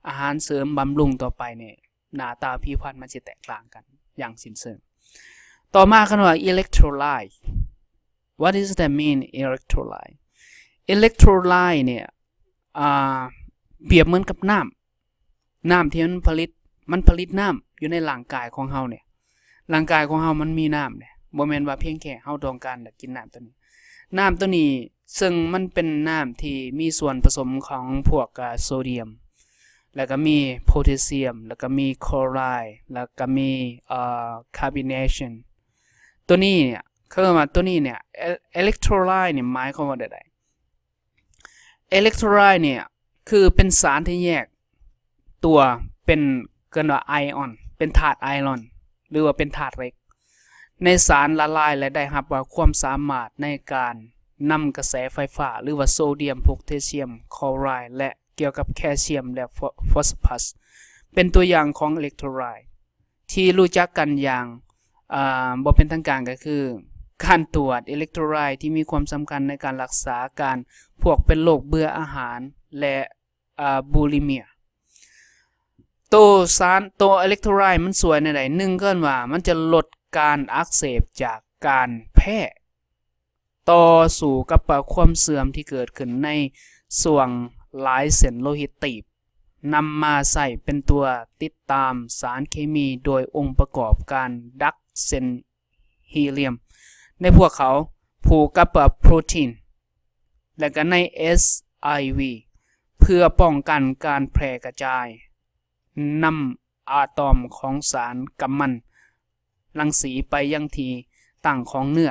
ອາຫານເສີມບຳລຸງຕໍ່ໄປນີ້ ໜ້າຕາຜິວພັນມັນຊິແຕກຕ່າງກັນຢ່າງສິ້ນເຊີງ. ຕໍ່ມາຄຳວ່າ electrolyte. What does that mean, electrolyte? Electrolyte ເນຍ ອ່າ ປຽບເໝືອນກັບນ້ຳ ນ້ຳທີ່ມັນຜະລິດ ມັນຜະລິດນ້ຳຢູ່ໃນຮ່າງກາຍຂອງເຮົາເນຍ ຮ່າງກາຍຂອງເຮົາມັນມີນ້ຳເນຍ ບໍ່ແມ່ນວ່າພຽງແຄ່ເຮົາຕ້ອງການແລ້ວກິນນ້ຳໂຕນີ້. ນ້ຳໂຕນີ້ເຊິ່ງມັນເປັນນ້ຳທີ່ມີສ່ວນປະສົມຂອງພວກ ອ່າ ໂຊດຽມ ແລ້ວກໍມີໂພແທສຊຽມ ແລ້ວກໍມີຄລໍຣາຍ ແລ້ວກໍມີ ເອີ ຄາບີເນຊັນ. ໂຕນີ້ເນຍ ເຂົາເອີ້ນວ່າໂຕນີ້ເນຍ ເອ electrolyte ນີ້ໝາຍຄວາມວ່າແນວໃດ? Electrolyte ເນຍ ຄືເປັນສານທີ່ແຍກຕົວເປັນ ເອີ້ນວ່າ ion ເປັນທາດ ion ຫຼືວ່າເປັນທາດເຫຼັກ ໃນສານລະລາຍ ແລະ ໄດ້ຮັບວ່າຄວາມສາມາດໃນການນຳກະແສໄຟຟ້າ ຫຼືວ່າໂຊດຽມ ໂພແທສຊຽມ ຄລໍຣາຍ ແລະ ກ່ຽວກັບແຄຊຽມ ແລະ ໂຟ ໂຟສຟັສ ເປັນຕົວຢ່າງຂອງ electrolyte ທີ່ຮູ້ຈັກກັນຢ່າງ ອ່າ ບໍ່ເປັນທາງການ ກໍຄືການຕວດ electrolyte ທີ່ມີຄວາມສຳຄັນໃນການລັກສາການ ພວກເປັນໂລກເບື່ອອາຫານ ແລະ ອ່າ ບູລີເມຍ. ໂຕສານ ໂຕ electrolyte ມັນຊ່ວຍແນວໃດ? ໜຶ່ງ ເອີ້ນວ່າມັນຈະລົດການອັກເສບຈາກການແພ້ ຕໍ່ສູ້ກັບຄວາມເສື່ອມທີ່ເກີດຂຶ້ນໃນຊ່ວງຫຼາຍເສັ້ນໂລຫິດຕີບ ນຳມາໃຊ້ເປັນຕົວຕິດຕາມສານເຄມີໂດຍອົງປະກອບການດັກເສັ້ນຮີລຽມໃນພວກເຂົາ ຜູກກັບໂປຣຕີນ ແລະ ກໍໃນ HIV ເພື່ອປ້ອງກັນການແຜ່ກະຈາຍນຳອາຕອມຂອງສານກຳມັນ ລັງສີໄປຍັງທີ່ຕັ້ງຂອງເນື້ອ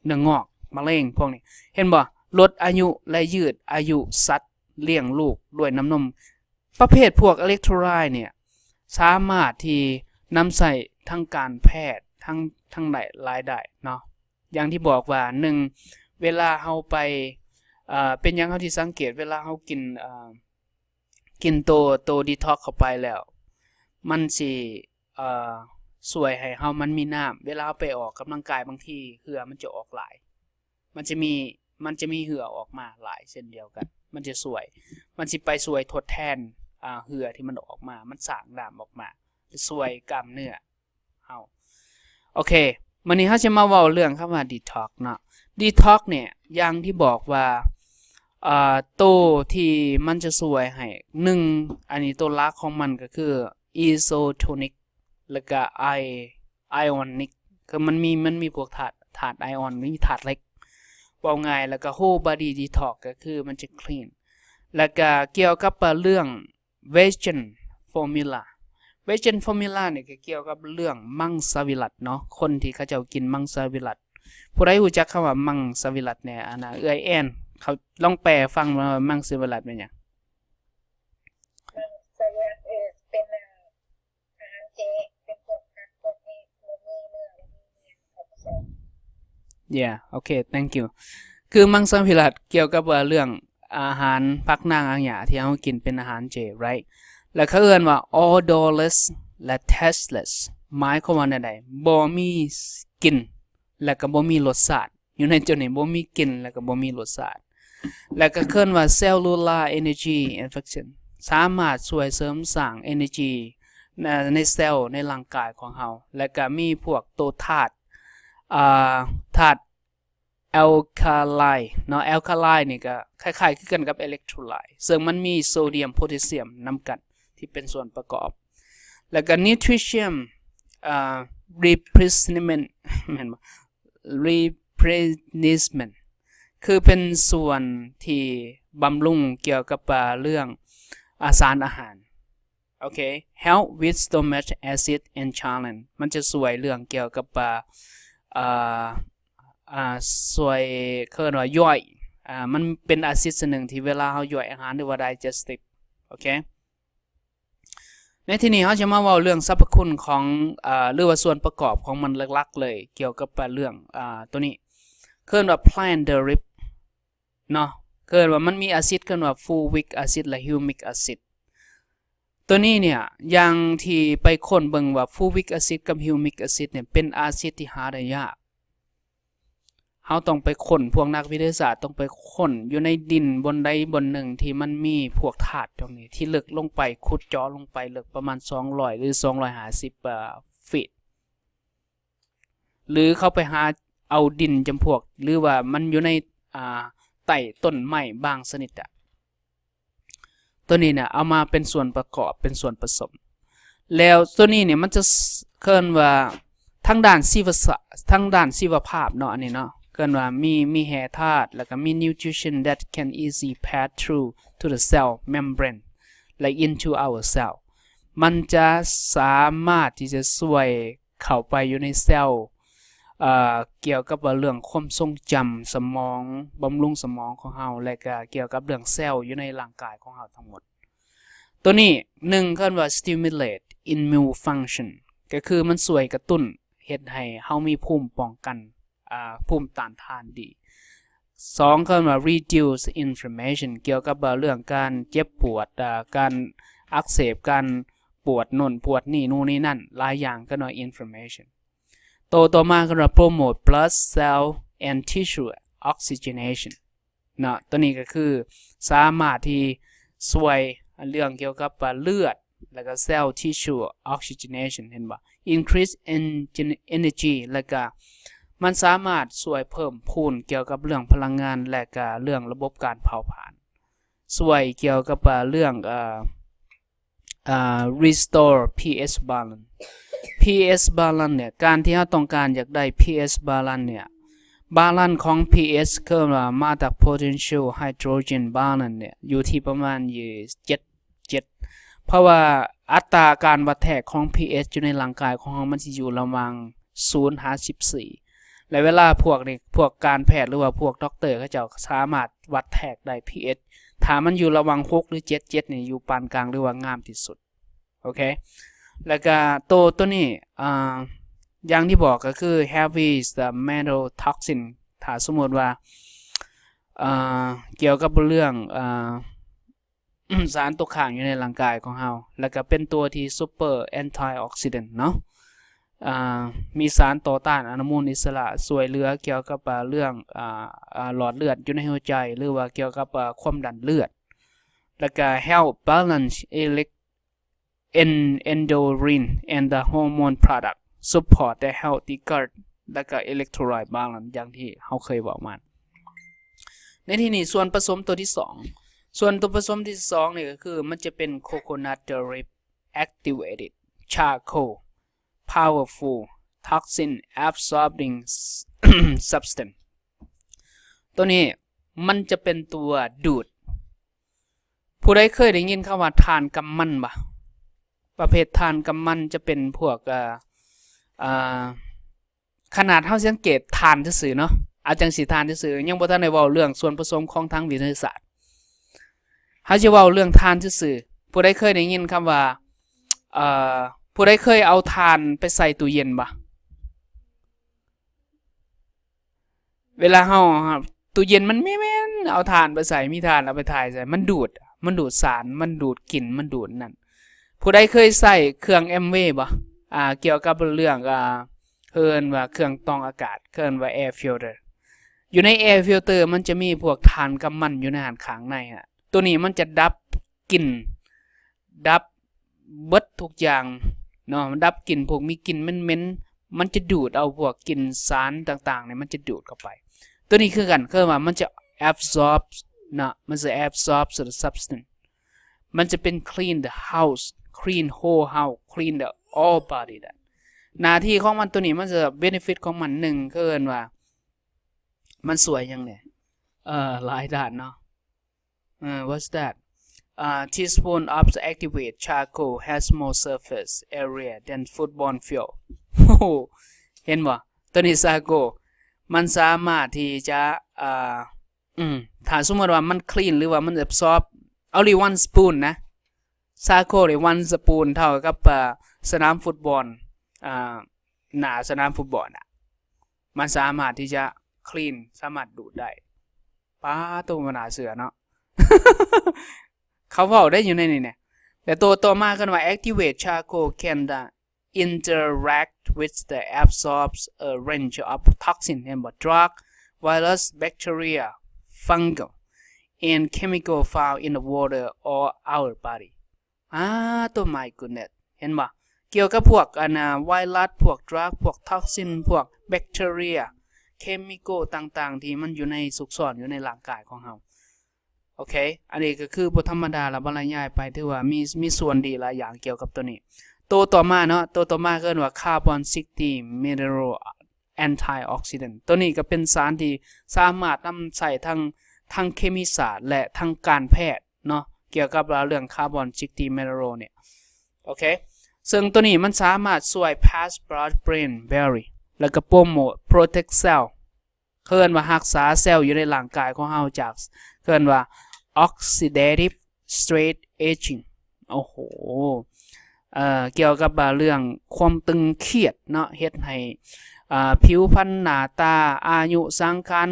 ເນື້ອງອກ ມະເຮັງ ພວກນີ້ ເຫັນບໍ່? ລົດອາຍຸ ແລະ ຍືດອາຍຸສັດລ້ຽງລູກດ້ວຍນ້ຳນົມ. ປະເພດພວກ electrolyte ເນຍ ສາມາດທີ່ນຳໃຊ້ທັງການແພດ ທັງ ທັງຫຼາຍໆ ໄດ້ເນາະ. ຢ່າງທີ່ບອກວ່າ ໜຶ່ງ ເວລາເຮົາໄປ ເອີ ເປັນຫຍັງເຮົາຊິສັງເກດ ເວລາເຮົາກິນ ເອີ ກິນໂຕ ໂຕ detox ເຂົ້າໄປແລ້ວ ມັນຊິ ເອີ ຊ່ວຍໃຫ້ເຮົາມັນມີນ້ຳ ເວລາເຮົາໄປອອກກຳລັງກາຍ ບາງທີເຫື່ອມັນຈະອອກຫຼາຍ ມັນຈະມີ ມັນຈະມີເຫື່ອອອກມາຫຼາຍເຊັ່ນດຽວກັນ ມັນຈະຊ່ວຍ ມັນຊິໄປຊ່ວຍທົດແທນ ອ່າ ເຫື່ອທີ່ມັນອອກມາ ມັນສ້າງນ້ຳອອກມາ ຈະຊ່ວຍກ້າມເນື້ອ ເຮົາ. ໂອເຄ ມື້ນີ້ເຮົາຊິມາເວົ້າເລື່ອງຄຳວ່າ detox ເນາະ. Detox ເນຍ ຢ່າງທີ່ບອກວ່າ ເອີ ໂຕທີ່ມັນຈະຊ່ວຍໃຫ້ ໜຶ່ງ ອັນນີ້ໂຕຫຼັກຂອງມັນກໍຄື isotonic ແລ້ວກໍ i ionic ຄືມັນມີ ມັນມີພວກທາດ ທາດ ion ມີທາດເຫຼັກ ເວົ້າງ່າຍ ແລ້ວກໍ whole body detox ກໍຄືມັນຈະ clean ແລ້ວກໍກ່ຽວກັບເລື່ອງ Vegan formula. Vegan formula ນີ້ກໍກ່ຽວກັບເລື່ອງມັງສະວິລັດເນາະ ຄົນທີ່ເຂົາເຈົ້າກິນມັງສະວິລັດ. ຜູ້ໃດຮູ້ຈັກຄຳວ່າມັງສະວິລັດແດ່? ອັນນ່າ ເອື້ອຍແອນ ເຂົາລອງແປໃຫ້ຟັງວ່າມັງສະວິລັດແມ່ນຫຍັງ? ມັງສະວິລັດ ເອີ ເປັນ ອາຫານເຈ Yeah, okay, thank you. ຄືມັງສະວິລັດກ່ຽວກັບວ່າເລື່ອງອາຫານຜັກນາງອາຫຍັງທີ່ເຮົາກິນເປັນອາຫານເຈ right? ແລ້ວເຂົາເອີ້ນວ່າ odorless ແລະ tasteless ໝາຍຄວາມວ່າແນວໃດ? ບໍ່ມີກິ່ນ ແລະກໍບໍ່ມີລົດຊາດ. ຢູ່ໃນຈຸດນີ້ບໍ່ມີກິ່ນ ແລະກໍບໍ່ມີລົດຊາດ. ແລະກໍເອີ້ນວ່າ cellular energy efficient ສາມາດຊ່ວຍເສີມສ້າງ energy ໃນ ໃນເຊວໃນຮ່າງກາຍຂອງເຮົາ ແລະກໍມີພວກໂຕທາດ ອ່າ ທາດ alkaline ເນາະ alkaline ນີ້ກໍຄ້າຍໆຄືກັນກັບ electrolyte ເຊິ່ງມັນມີໂຊດຽມ ໂພແທສຊຽມນຳກັນທີ່ເປັນສ່ວນປະກອບ ແລ້ວກໍ nutrition ອ່າ replenishment ແມ່ນບໍ່ replenishment ຄືເປັນສ່ວນທີ່ບຳລຸງກ່ຽວກັບ ອ່າ ເລື່ອງ ອາ ສານອາຫານ. ໂອເຄ help with stomach acid and challenge ມັນຈະຊ່ວຍເລື່ອງກ່ຽວກັບ ອ່າ ອ່າ ຊ່ວຍ ເອີ້ນວ່າຍ່ອຍ ອ່າ ມັນເປັນອາຊິດຊະໜຶ່ງທີ່ເວລາເຮົາຍ່ອຍອາຫານ ຫຼືວ່າ digestive ໂອເຄ ໃນທີ່ນີ້ເຮົາຈະມາເວົ້າເລື່ອງສັບພະຄຸນຂອງ ອ່າ ຫຼືວ່າສ່ວນປະກອບຂອງມັນຫຼັກໆເລີຍ ກ່ຽວກັບເລື່ອງ ອ່າ ໂຕນີ້ ເອີ້ນວ່າ plant derived ເນາະ ເອີ້ນວ່າມັນມີອາຊິດ ເອີ້ນວ່າ fulvic acid ແລະ humic acid ໂຕນີ້ເນຍ ຢ່າງທີ່ໄປຄົ້ນເບິ່ງວ່າ fulvic acid ກັບ humic acid ເນຍ ເປັນອາຊິດທີ່ຫາໄດ້ຍາກ. ເຮົາຕ້ອງໄປຄົ້ນ ພວກນັກວິທະຍາສາດຕ້ອງໄປຄົ້ນຢູ່ໃນດິນບ່ອນໃດບ່ອນໜຶ່ງທີ່ມັນມີພວກທາດພວກນີ້ ທີ່ເລິກລົງໄປ ຂຸດເຈາະລົງໄປເລິກປະມານສອງຮ້ອຍ ຫຼື ສອງຮ້ອຍຫ້າສິບ ເອີ ຟີດ ຫຼືເຂົາໄປຫາເອົາດິນຈຳພວກ ຫຼືວ່າມັນຢູ່ໃນ ອ່າ ໃຕ້ຕົ້ນໄມ້ບາງຊະນິດອະ ໂຕນີ້ນະ ເອົາມາເປັນສ່ວນປະກອບ ເປັນສ່ວນປະສົມ ແລ້ວໂຕນີ້ນີ້ມັນຈະ ເອີ້ນວ່າ ທາງດ້ານຊີວະສະ ທາງດ້ານຊີວະພາບເນາະ ອັນນີ້ເນາະ ເອີ້ນວ່າມີ ມີແຮ່ທາດ ແລ້ວກໍມີ nutrition that can easily pass through to the cell membrane ແລະ into our cell ມັນຈະສາມາດທີ່ຈະຊ່ວຍ ເຂົ້າໄປຢູ່ໃນເຊວ ເອີ ກ່ຽວກັບວ່າເລື່ອງຄວາມຊົງຈຳສະໝອງ ບຳລຸງສະໝອງຂອງເຮົາ ແລະກະກ່ຽວກັບເລື່ອງເຊວຢູ່ໃນຮ່າງກາຍຂອງເຮົາທັງໝົດ. ໂຕນີ້ ໜຶ່ງ ເອີ້ນວ່າ stimulate immune function ກໍຄືມັນຊ່ວຍກະຕຸ້ນເຮັດໃຫ້ເຮົາມີພູມປ້ອງກັນ ອ່າ ພູມຕ້ານທານດີ. ສອງ ເອີ້ນວ່າ reduce inflammation ກ່ຽວກັບວ່າເລື່ອງການເຈັບປວດ ອ່າ ການອັກເສບ ການປວດໂນ່ນປວດນີ້ ນູ້ນນີ້ນັ້ນ ຫຼາຍຢ່າງ ເອີ້ນວ່າ inflammation. ໂຕຕໍ່ມາເອີ້ນວ່າ promote blood cell and tissue oxygenation ເນາະ ໂຕນີ້ກໍຄືສາມາດທີ່ຊ່ວຍເລື່ອງກ່ຽວກັບວ່າເລືອດ ແລ້ວກໍ cell tissue oxygenation ເຫັນບໍ່? Increase en- energy ແລ້ວກໍມັນສາມາດຊ່ວຍເພີ່ມພູນກ່ຽວກັບເລື່ອງພະລັງງານ ແລະກະເລື່ອງລະບົບການເຜົາຜານ ຊ່ວຍກ່ຽວກັບວ່າເລື່ອງ ເອີ ອ່າ restore pH balance. pH balance ເນຍ ການທີ່ເຮົາຕ້ອງການຢາກໄດ້ pH balance ເນຍ balance ຂອງ pH ເອີ້ນວ່າ mixed potential hydrogen balance ເນຍ ຢູ່ທີ່ປະມານຢູ່ເຈັດ ເຈັດ ເພາະວ່າອັດຕາການວັດແທກຂອງ pH ຢູ່ໃນຮ່າງກາຍຂອງເຮົາ ມັນຊິຢູ່ລະຫວ່າງສູນຫາສິບສີ່ ແລະເວລາພວກນີ້ ພວກການແພດ ຫຼືວ່າພວກດັອກເຕີ ເຂົາເຈົ້າສາມາດວັດແທກໄດ້ pH ຖ້າມັນຢູ່ລະຫວ່າງຫົກ ຫຼື ເຈັດ ເຈັດນີ້ຢູ່ປານກາງ ຫຼືວ່າງາມທີ່ສຸດ ໂອເຄ ແລ້ວກະໂຕ ໂຕນີ້ ອ່າ ຢ່າງທີ່ບອກກໍຄື heavy metal toxin ຖ້າສົມມຸດວ່າ ອ່າ ກ່ຽວກັບເລື່ອງ ອ່າ ສານຕົກຄ້າງຢູ່ໃນຮ່າງກາຍຂອງເຮົາ ແລ້ວກະເປັນຕົວທີ່ super antioxidant ເນາະ ອ່າ ມີສານຕໍ່ຕ້ານອະນຸມູນອິດສະຫຼະ ຊ່ວຍເຫຼືອກ່ຽວກັບ ອ່າ ເລື່ອງ ອ່າ ອ່າ ຫຼອດເລືອດຢູ່ໃນຫົວໃຈ ຫຼືວ່າກ່ຽວກັບ ອ່າ ຄວາມດັນເລືອດ ແລ້ວກະ help balance elec- en- endocrine and the hormone product, support the healthy gut ແລ້ວກະ electrolyte balance ຢ່າງທີ່ເຮົາເຄີຍເວົ້າມາ. ໃນທີ່ນີ້ ສ່ວນປະສົມຕົວທີສອງ ສ່ວນຕົວປະສົມທີສອງນີ້ກໍຄື ມັນຈະເປັນ coconut derived activated charcoal, powerful toxin absorbing substance. ຕົວນີ້ມັນຈະເປັນຕົວດູດ. ຜູ້ໃດເຄີຍໄດ້ຍິນຄຳວ່າຖ່ານກຳມັນບໍ່? ປະເພດຖ່ານກຳມັນຈະເປັນພວກ ເອີ ເອີ ຂະໜາດເຮົາສັງເກດຖ່ານຊື່ໆເນາະ ເອົາຈັ່ງຊີ້ ຖ່ານຊື່ໆ ຍັງບໍ່ທັນໄດ້ເວົ້າເລື່ອງສ່ວນປະສົມຂອງທາງວິທະຍາສາດ. ເຮົາຈະເວົ້າເລື່ອງຖ່ານຊື່ໆ. ຜູ້ໃດເຄີຍໄດ້ຍິນຄຳວ່າ ເອີ ຜູ້ໃດເຄີຍເອົາຖ່ານໄປໃສ່ຕູ້ເຢັນບໍ່? ເວລາເຮົາ ຕູ້ເຢັນມັນແມ່ນໆ ເອົາຖ່ານໄປໃສ່ ມີຖ່ານເອົາໄປຖ່າຍໃສ່ ມັນດູດ ມັນດູດສານ ມັນດູດກິ່ນ ມັນດູດນັ້ນ. ຜູ້ໃດເຄີຍໃຊ້ເຄື່ອງ Amway ບໍ່? ອ່າ ກ່ຽວກັບເລື່ອງ ອ່າ ເອີ້ນວ່າເຄື່ອງຕອງອາກາດ ເອີ້ນວ່າ air filter. ຢູ່ໃນ air filter ມັນຈະມີພວກຖ່ານກຳມັນຢູ່ໃນຫັ້ນ ຂ້າງໃນຫັ້ນ. ໂຕນີ້ມັນຈະດັບກິ່ນ ດັບເບິດທຸກຢ່າງເນາະ ມັນດັບກິ່ນ ພວກມີກິ່ນເໝັນໆ ມັນຈະດູດເອົາພວກກິ່ນສານຕ່າງໆນີ້ ມັນຈະດູດເຂົ້າໄປ. ໂຕນີ້ຄືກັນ ຄືວ່າມັນຈະ absorb ເນາະ ມັນຈະ absorb the substance. ມັນຈະເປັນ clean the house, clean whole house, clean the all body. ໜ້າທີ່ຂອງມັນໂຕນີ້ ມັນຈະ benefit ຂອງມັນ ໜຶ່ງ ຄືເອີ້ນວ່າ ມັນຊ່ວຍຫຍັງແດ່? ເອີ ຫຼາຍດ້ານເນາະ. ເອີ what's that? ອ່າ teaspoon of the activate charcoal has more surface area than football field. ໂອ້ໂຫ ເຫັນບໍ່? ໂຕນີ້ charcoal ມັນສາມາດທີ່ຈະ ອ່າ ອືມ ຖ້າສົມມຸດວ່າມັນ clean ຫຼືວ່າມັນ absorb only one spoon ນະ charcoal ນີ້ one spoon ເທົ່າກັບ ອ່າ ສະໜາມຟຸດບອນ ອ່າ ໜ້າສະໜາມຟຸດບອນນະ ມັນສາມາດທີ່ຈະ clean ສາມາດດູດໄດ້. ປາໂຕ ບໍ່ໜ້າເຊື່ອເນາະ ເຂົາເວົ້າໄດ້ຢູ່ໃນນີ້ນະ. ແລະ ໂຕຕໍ່ມາເອີ້ນວ່າ activate charcoal can, uh, interact with the absorbs a range of toxin ເຫັນບໍ່? Drug, virus, bacteria, fungal and chemical found in the water or our body. ອ່າ ໂຕ my goodness ເຫັນບໍ່? ກ່ຽວກັບພວກ ອັນນ່າ ໄວຣັສ ພວກ drug ພວກ toxin ພວກ bacteria, chemical ຕ່າງໆ ທີ່ມັນຢູ່ໃນ ຊຸກຊ່ອນຢູ່ໃນຮ່າງກາຍຂອງເຮົາ. ໂອເຄ ອັນນີ້ກໍຄືບໍ່ທຳມະດາລະ ບັນລະຍາຍໄປ ຖືວ່າມີ ມີສ່ວນດີຫຼາຍຢ່າງກ່ຽວກັບໂຕນີ້. ໂຕຕໍ່ມາເນາະ ໂຕຕໍ່ມາເອີ້ນວ່າ carbon sixty mineral antioxidant. ໂຕນີ້ກໍເປັນສານທີ່ສາມາດນຳໃຊ້ທັງ ທັງເຄມີສາດ ແລະ ທັງການແພດເນາະ ກ່ຽວກັບເລື່ອງ carbon sixty mineral ນີ້. ໂອເຄ ເຊິ່ງໂຕນີ້ມັນສາມາດຊ່ວຍ pass blood brain barrier ແລ້ວກໍ promote protect cell ເອີ້ນວ່າຮັກສາເຊວຢູ່ໃນຮ່າງກາຍຂອງເຮົາຈາກ ເອີ້ນວ່າ oxidative stress aging. ໂອ້ໂຫ ເອີ ກ່ຽວກັບວ່າເລື່ອງຄວາມຕຶງຄຽດເນາະ ເຮັດໃຫ້ ເອີ ຜິວພັນ ໜ້າຕາ ອາຍຸ ສັງຂານ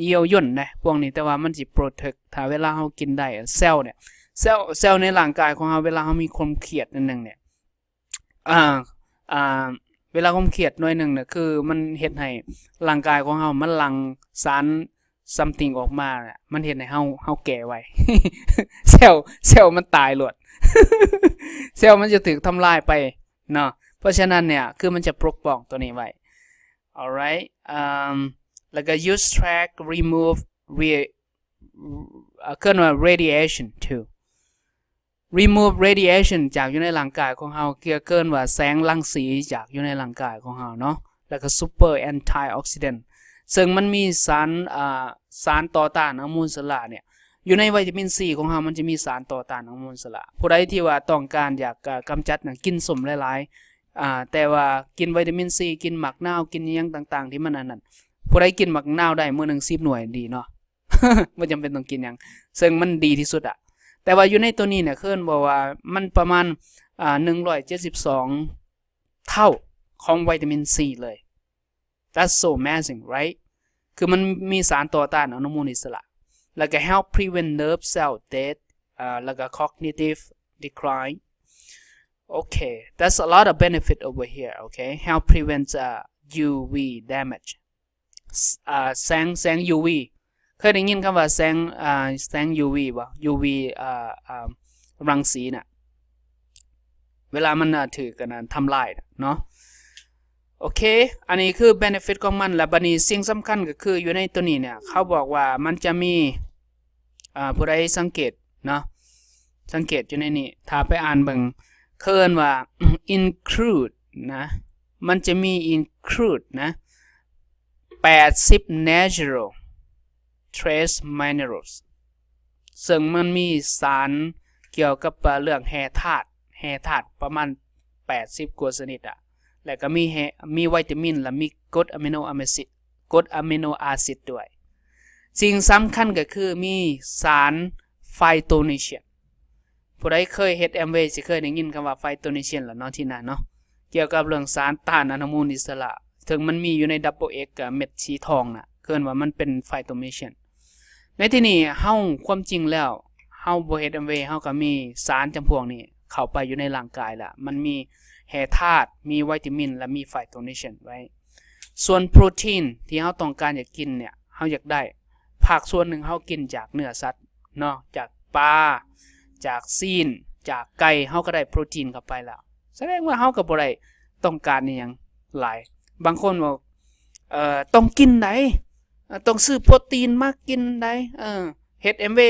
ຢ້ຽວຍົນນະ ພວກນີ້. ແຕ່ວ່າມັນຊິ protect ຖ້າເວລາເຮົາກິນໄດ້ ເຊວເນຍ ເຊວ ເຊວໃນຮ່າງກາຍຂອງເຮົາ ເວລາເຮົາມີຄວາມຄຽດໜ້ອຍໜຶ່ງເນຍ ອ່າ ອ່າ ເວລາຄວາມຄຽດໜ້ອຍໜຶ່ງນະ ຄືມັນເຮັດໃຫ້ຮ່າງກາຍຂອງເຮົາມັນຫຼັ່ງສານ something ອອກມາ ມັນເຮັດໃຫ້ເຮົາ ເຮົາແກ່ໄວ ເຊວ ເຊວມັນຕາຍໂລດ ເຊວມັນຈະຖືກທຳລາຍໄປເນາະ. ເພາະສະນັ້ນເນຍ ຄືມັນຈະປົກປ້ອງໂຕນີ້ໄວ້. Alright, um, ແລ້ວກໍ use track remove re- ເອີ້ນວ່າ radiation too. Remove radiation ຈາກຢູ່ໃນຮ່າງກາຍຂອງເຮົາ ເອີ້ນວ່າແສງລັງສີຈາກຢູ່ໃນຮ່າງກາຍຂອງເຮົາເນາະ ແລ້ວກໍ super antioxidant ເຊິ່ງມັນມີສານ ອ່າ ສານຕໍ່ຕ້ານອະນຸມູນອິດສະຫຼະເນຍ ຢູ່ໃນໄວຕາມິນຊີຂອງເຮົາ ມັນຈະມີສານຕໍ່ຕ້ານອະນຸມູນອິດສະຫຼະ. ຜູ້ໃດທີ່ວ່າຕ້ອງການຢາກ ເອີ ກຳຈັດ ກິນສົ້ມຫຼາຍໆ ອ່າ ແຕ່ວ່າກິນໄວຕາມິນຊີ ກິນໝາກນາວ ກິນອີ່ຫຍັງຕ່າງໆ ທີ່ມັນອັນນັ້ນ ຜູ້ໃດກິນໝາກນາວໄດ້ມື້ໜຶ່ງສິບໜ່ວຍ ດີເນາະ ບໍ່ຈຳເປັນຕ້ອງກິນຫຍັງ ເຊິ່ງມັນດີທີ່ສຸດອະ. ແຕ່ວ່າຢູ່ໃນໂຕນີ້ເນຍ ເອີ້ນບອກວ່າມັນປະມານ ອ່າ ໜຶ່ງຮ້ອຍເຈັດສິບສອງເທົ່າຂອງໄວຕາມິນຊີເລີຍ. That's so amazing, right? ຄືມັນມີສານຕໍ່ຕ້ານອະນຸມູນອິດສະຫຼະ ແລ້ວກໍ help prevent nerve cell death, ອ່າ ແລ້ວກໍ cognitive decline. Okay, that's a lot of benefit over here, okay? Help prevent, uh, U V damage. ສ- ອ່າ ແສງ ແສງ UV ເຄີຍໄດ້ຍິນຄຳວ່າແສງ ອ່າ ແສງ UV ບໍ່? UV ອ່າ ອ່າ ລັງສີນະ ເວລາມັນ ອ່າ ຖືກ ອັນນັ້ນ ທຳລາຍນະເນາະ. ໂອເຄ ອັນນີ້ຄື benefit ຂອງມັນ. ແລ້ວບັດນີ້ສິ່ງສຳຄັນກໍຄືຢູ່ໃນໂຕນີ້ເນຍ ເຂົາບອກວ່າມັນຈະມີ ອ່າ ຜູ້ໃດສັງເກດເນາະ ສັງເກດຢູ່ໃນນີ້ ຖ້າໄປອ່ານເບິ່ງ ເຂົາເອີ້ນວ່າ include ນະ ມັນຈະມີ include ນະ ແປດສິບ natural trace minerals ເຊິ່ງມັນມີສານກ່ຽວກັບເລື່ອງແຮ່ທາດ ແຮ່ທາດປະມານແປດສິບກວ່າຊະນິດອະ ແລະກໍມີແຮ່ ມີໄວຕາມິນ ແລະມີກົດອາມິໂນອາຊິດ ກົດອາມິໂນອາຊິດດ້ວຍ. ສິ່ງສຳຄັນກໍຄືມີສານ phytonutrient ຜູ້ໃດເຄີຍເຮັດ Amway ຊິເຄີຍໄດ້ຍິນຄຳວ່າ phytonutrient ລະເນາະ ທີ່ນັ້ນເນາະ ກ່ຽວກັບເລື່ອງສານຕ້ານອະນຸມູນອິດສະຫຼະ ເຖິງມັນມີຢູ່ໃນ double X ເມັດສີທອງນະ ເ ເອີ້ນວ່າມັນເປັນ phytonutrition. ໃນທີ່ນີ້ເຮົາ ຄວາມຈິງແລ້ວ ເຮົາບໍ່ເຮັດ ເອັມ ເວ ເຮົາກໍມີສານຈຳພວກນີ້ເຂົ້າໄປຢູ່ໃນຮ່າງກາຍລະ ມັນມີແຮ່ທາດ ມີວິຕາມິນ ແລະ ມີ phytonutrition ໄວ້. ສ່ວນໂປຣຕີນທີ່ເຮົາຕ້ອງການຢາກກິນເນຍ ເຮົາຢາກໄດ້ ພາກສ່ວນໜຶ່ງເຮົາກິນຈາກເນື້ອສັດເນາະ ຈາກປາ ຈາກຊີ້ນ ຈາກໄກ່ ເຮົາກໍໄດ້ໂປຣຕີນເຂົ້າໄປແລ້ວ ສະແດງວ່າເຮົາກໍບໍ່ໄດ້ຕ້ອງການອີ່ຫຍັງຫຼາຍ. ບາງຄົນບອກ ເອີ ຕ້ອງກິນໃດ ເອີ ຕ້ອງຊື້ໂປຣຕີນມາກິນໃດ ເອີ ເຮັດ ເອັມ ເວ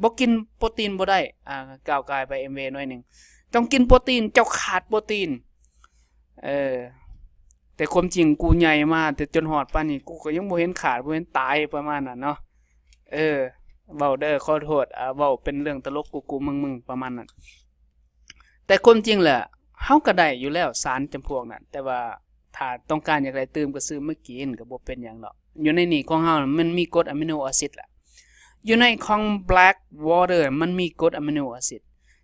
ບໍ່ກິນໂປຣຕີນບໍ່ໄດ້ ອ່າ ກ້າວກາຍໄປ ເອັມ ເວ ໜ້ອຍໜຶ່ງ ຕ້ອງກິນໂປຣຕີນ ເຈົ້າຂາດໂປຣຕີນ ເອີ ແຕ່ຄວາມຈິງກູໃຫຍ່ມາແຕ່ຈົນຮອດປານນີ້ ກູກໍຍັງບໍ່ເຫັນຂາດ ບໍ່ເຫັນຕາຍ ປະມານນັ້ນເນາະ. ເອີ ເວົ້າເດີ ຂໍໂທດ ອ່າ ເວົ້າເປັນເລື່ອງຕະຫຼົກກູໆມຶງໆ ປະມານນັ້ນ. ແຕ່ຄວາມຈິງແຫຼະ ເຮົາກໍໄດ້ຢູ່ແລ້ວສານຈຳພວກນັ້ນ ແຕ່ວ່າຖ້າຕ້ອງການຢາກໄດ້ຕື່ມກໍຊື້ມາກິນ ກໍບໍ່ເປັນຫຍັງດອກ. ຢູ່ໃນນີ້ຂອງເຮົາມັນມີກົດອາມິໂນອາຊິດລະ ຢູ່ໃນຂອງ Blackwater ມັນມີກົດອາມິໂນອາຊິດ.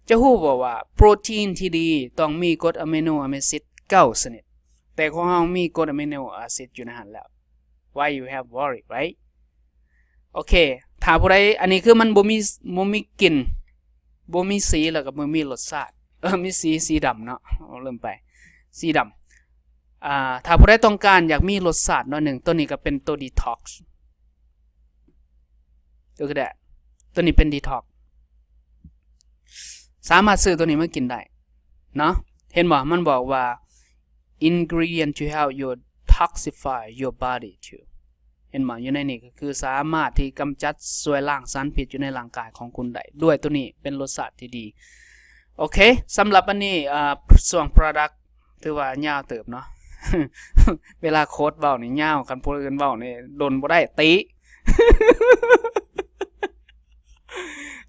ຈະຮູ້ບໍ່ວ່າໂປຣຕີນທີ່ດີຕ້ອງມີກົດອາມິໂນອາຊິດເກົ້າຊະນິດ ແຕ່ຂອງເຮົາມີກົດອາມິໂນອາຊິດຢູ່ໃນຫັ້ນແລ້ວ. Why you have worry, right? ໂອເຄ ຖ້າຜູ້ໃດ ອັນນີ້ຄືມັນບໍ່ມີ ບໍ່ມີກິ່ນ ບໍ່ມີສີ ແລ້ວກໍບໍ່ມີລົດຊາດ ເອີ ມີສີ ສີດຳເນາະ ເອົາ ລືມໄປ ສີດຳ. ອ່າ ຖ້າຜູ້ໃດຕ້ອງການຢາກມີລົດຊາດໜ້ອຍໜຶ່ງ ໂຕນີ້ກໍເປັນໂຕ detox. Look at that. ໂຕນີ້ເປັນ detox. ສາມາດຊື້ໂຕນີ້ມາກິນໄດ້ເນາະ. ເຫັນບໍ່? ມັນບອກວ່າ ingredient to help you detoxify your body too. ເຫັນບໍ່? ຢູ່ໃນນີ້ກໍຄືສາມາດທີ່ກຳຈັດ ຊ່ວຍລ້າງສານພິດຢູ່ໃນຮ່າງກາຍຂອງຄຸນໄດ້ ດ້ວຍໂຕນີ້ເປັນລົດຊາດທີ່ດີ. ໂອເຄ ສຳລັບອັນນີ້ ອ່າ ຊ່ວງ product ຖືວ່າຍາວເຕີບເນາະ. ເວລາໂຄດເວົ້ານີ້ຍາວ ຄັນຜູ້ອື່ນເວົ້ານີ້ດົນບໍ່ໄດ້ ຕິ.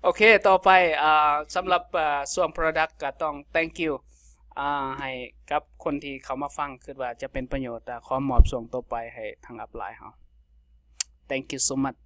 ໂອເຄ ຕໍ່ໄປ ອ່າ ສຳລັບ ອ່າ ຊ່ວງ product ກໍຕ້ອງ thank you ອ່າ ໃຫ້ກັບຄົນທີ່ເຂົ້າມາຟັງ ຄິດວ່າຈະເປັນປະໂຫຍດ ອ່າ ຂໍມອບຊ່ວງຕໍ່ໄປໃຫ້ທາງ upline ເຮົາ. Thank you so much.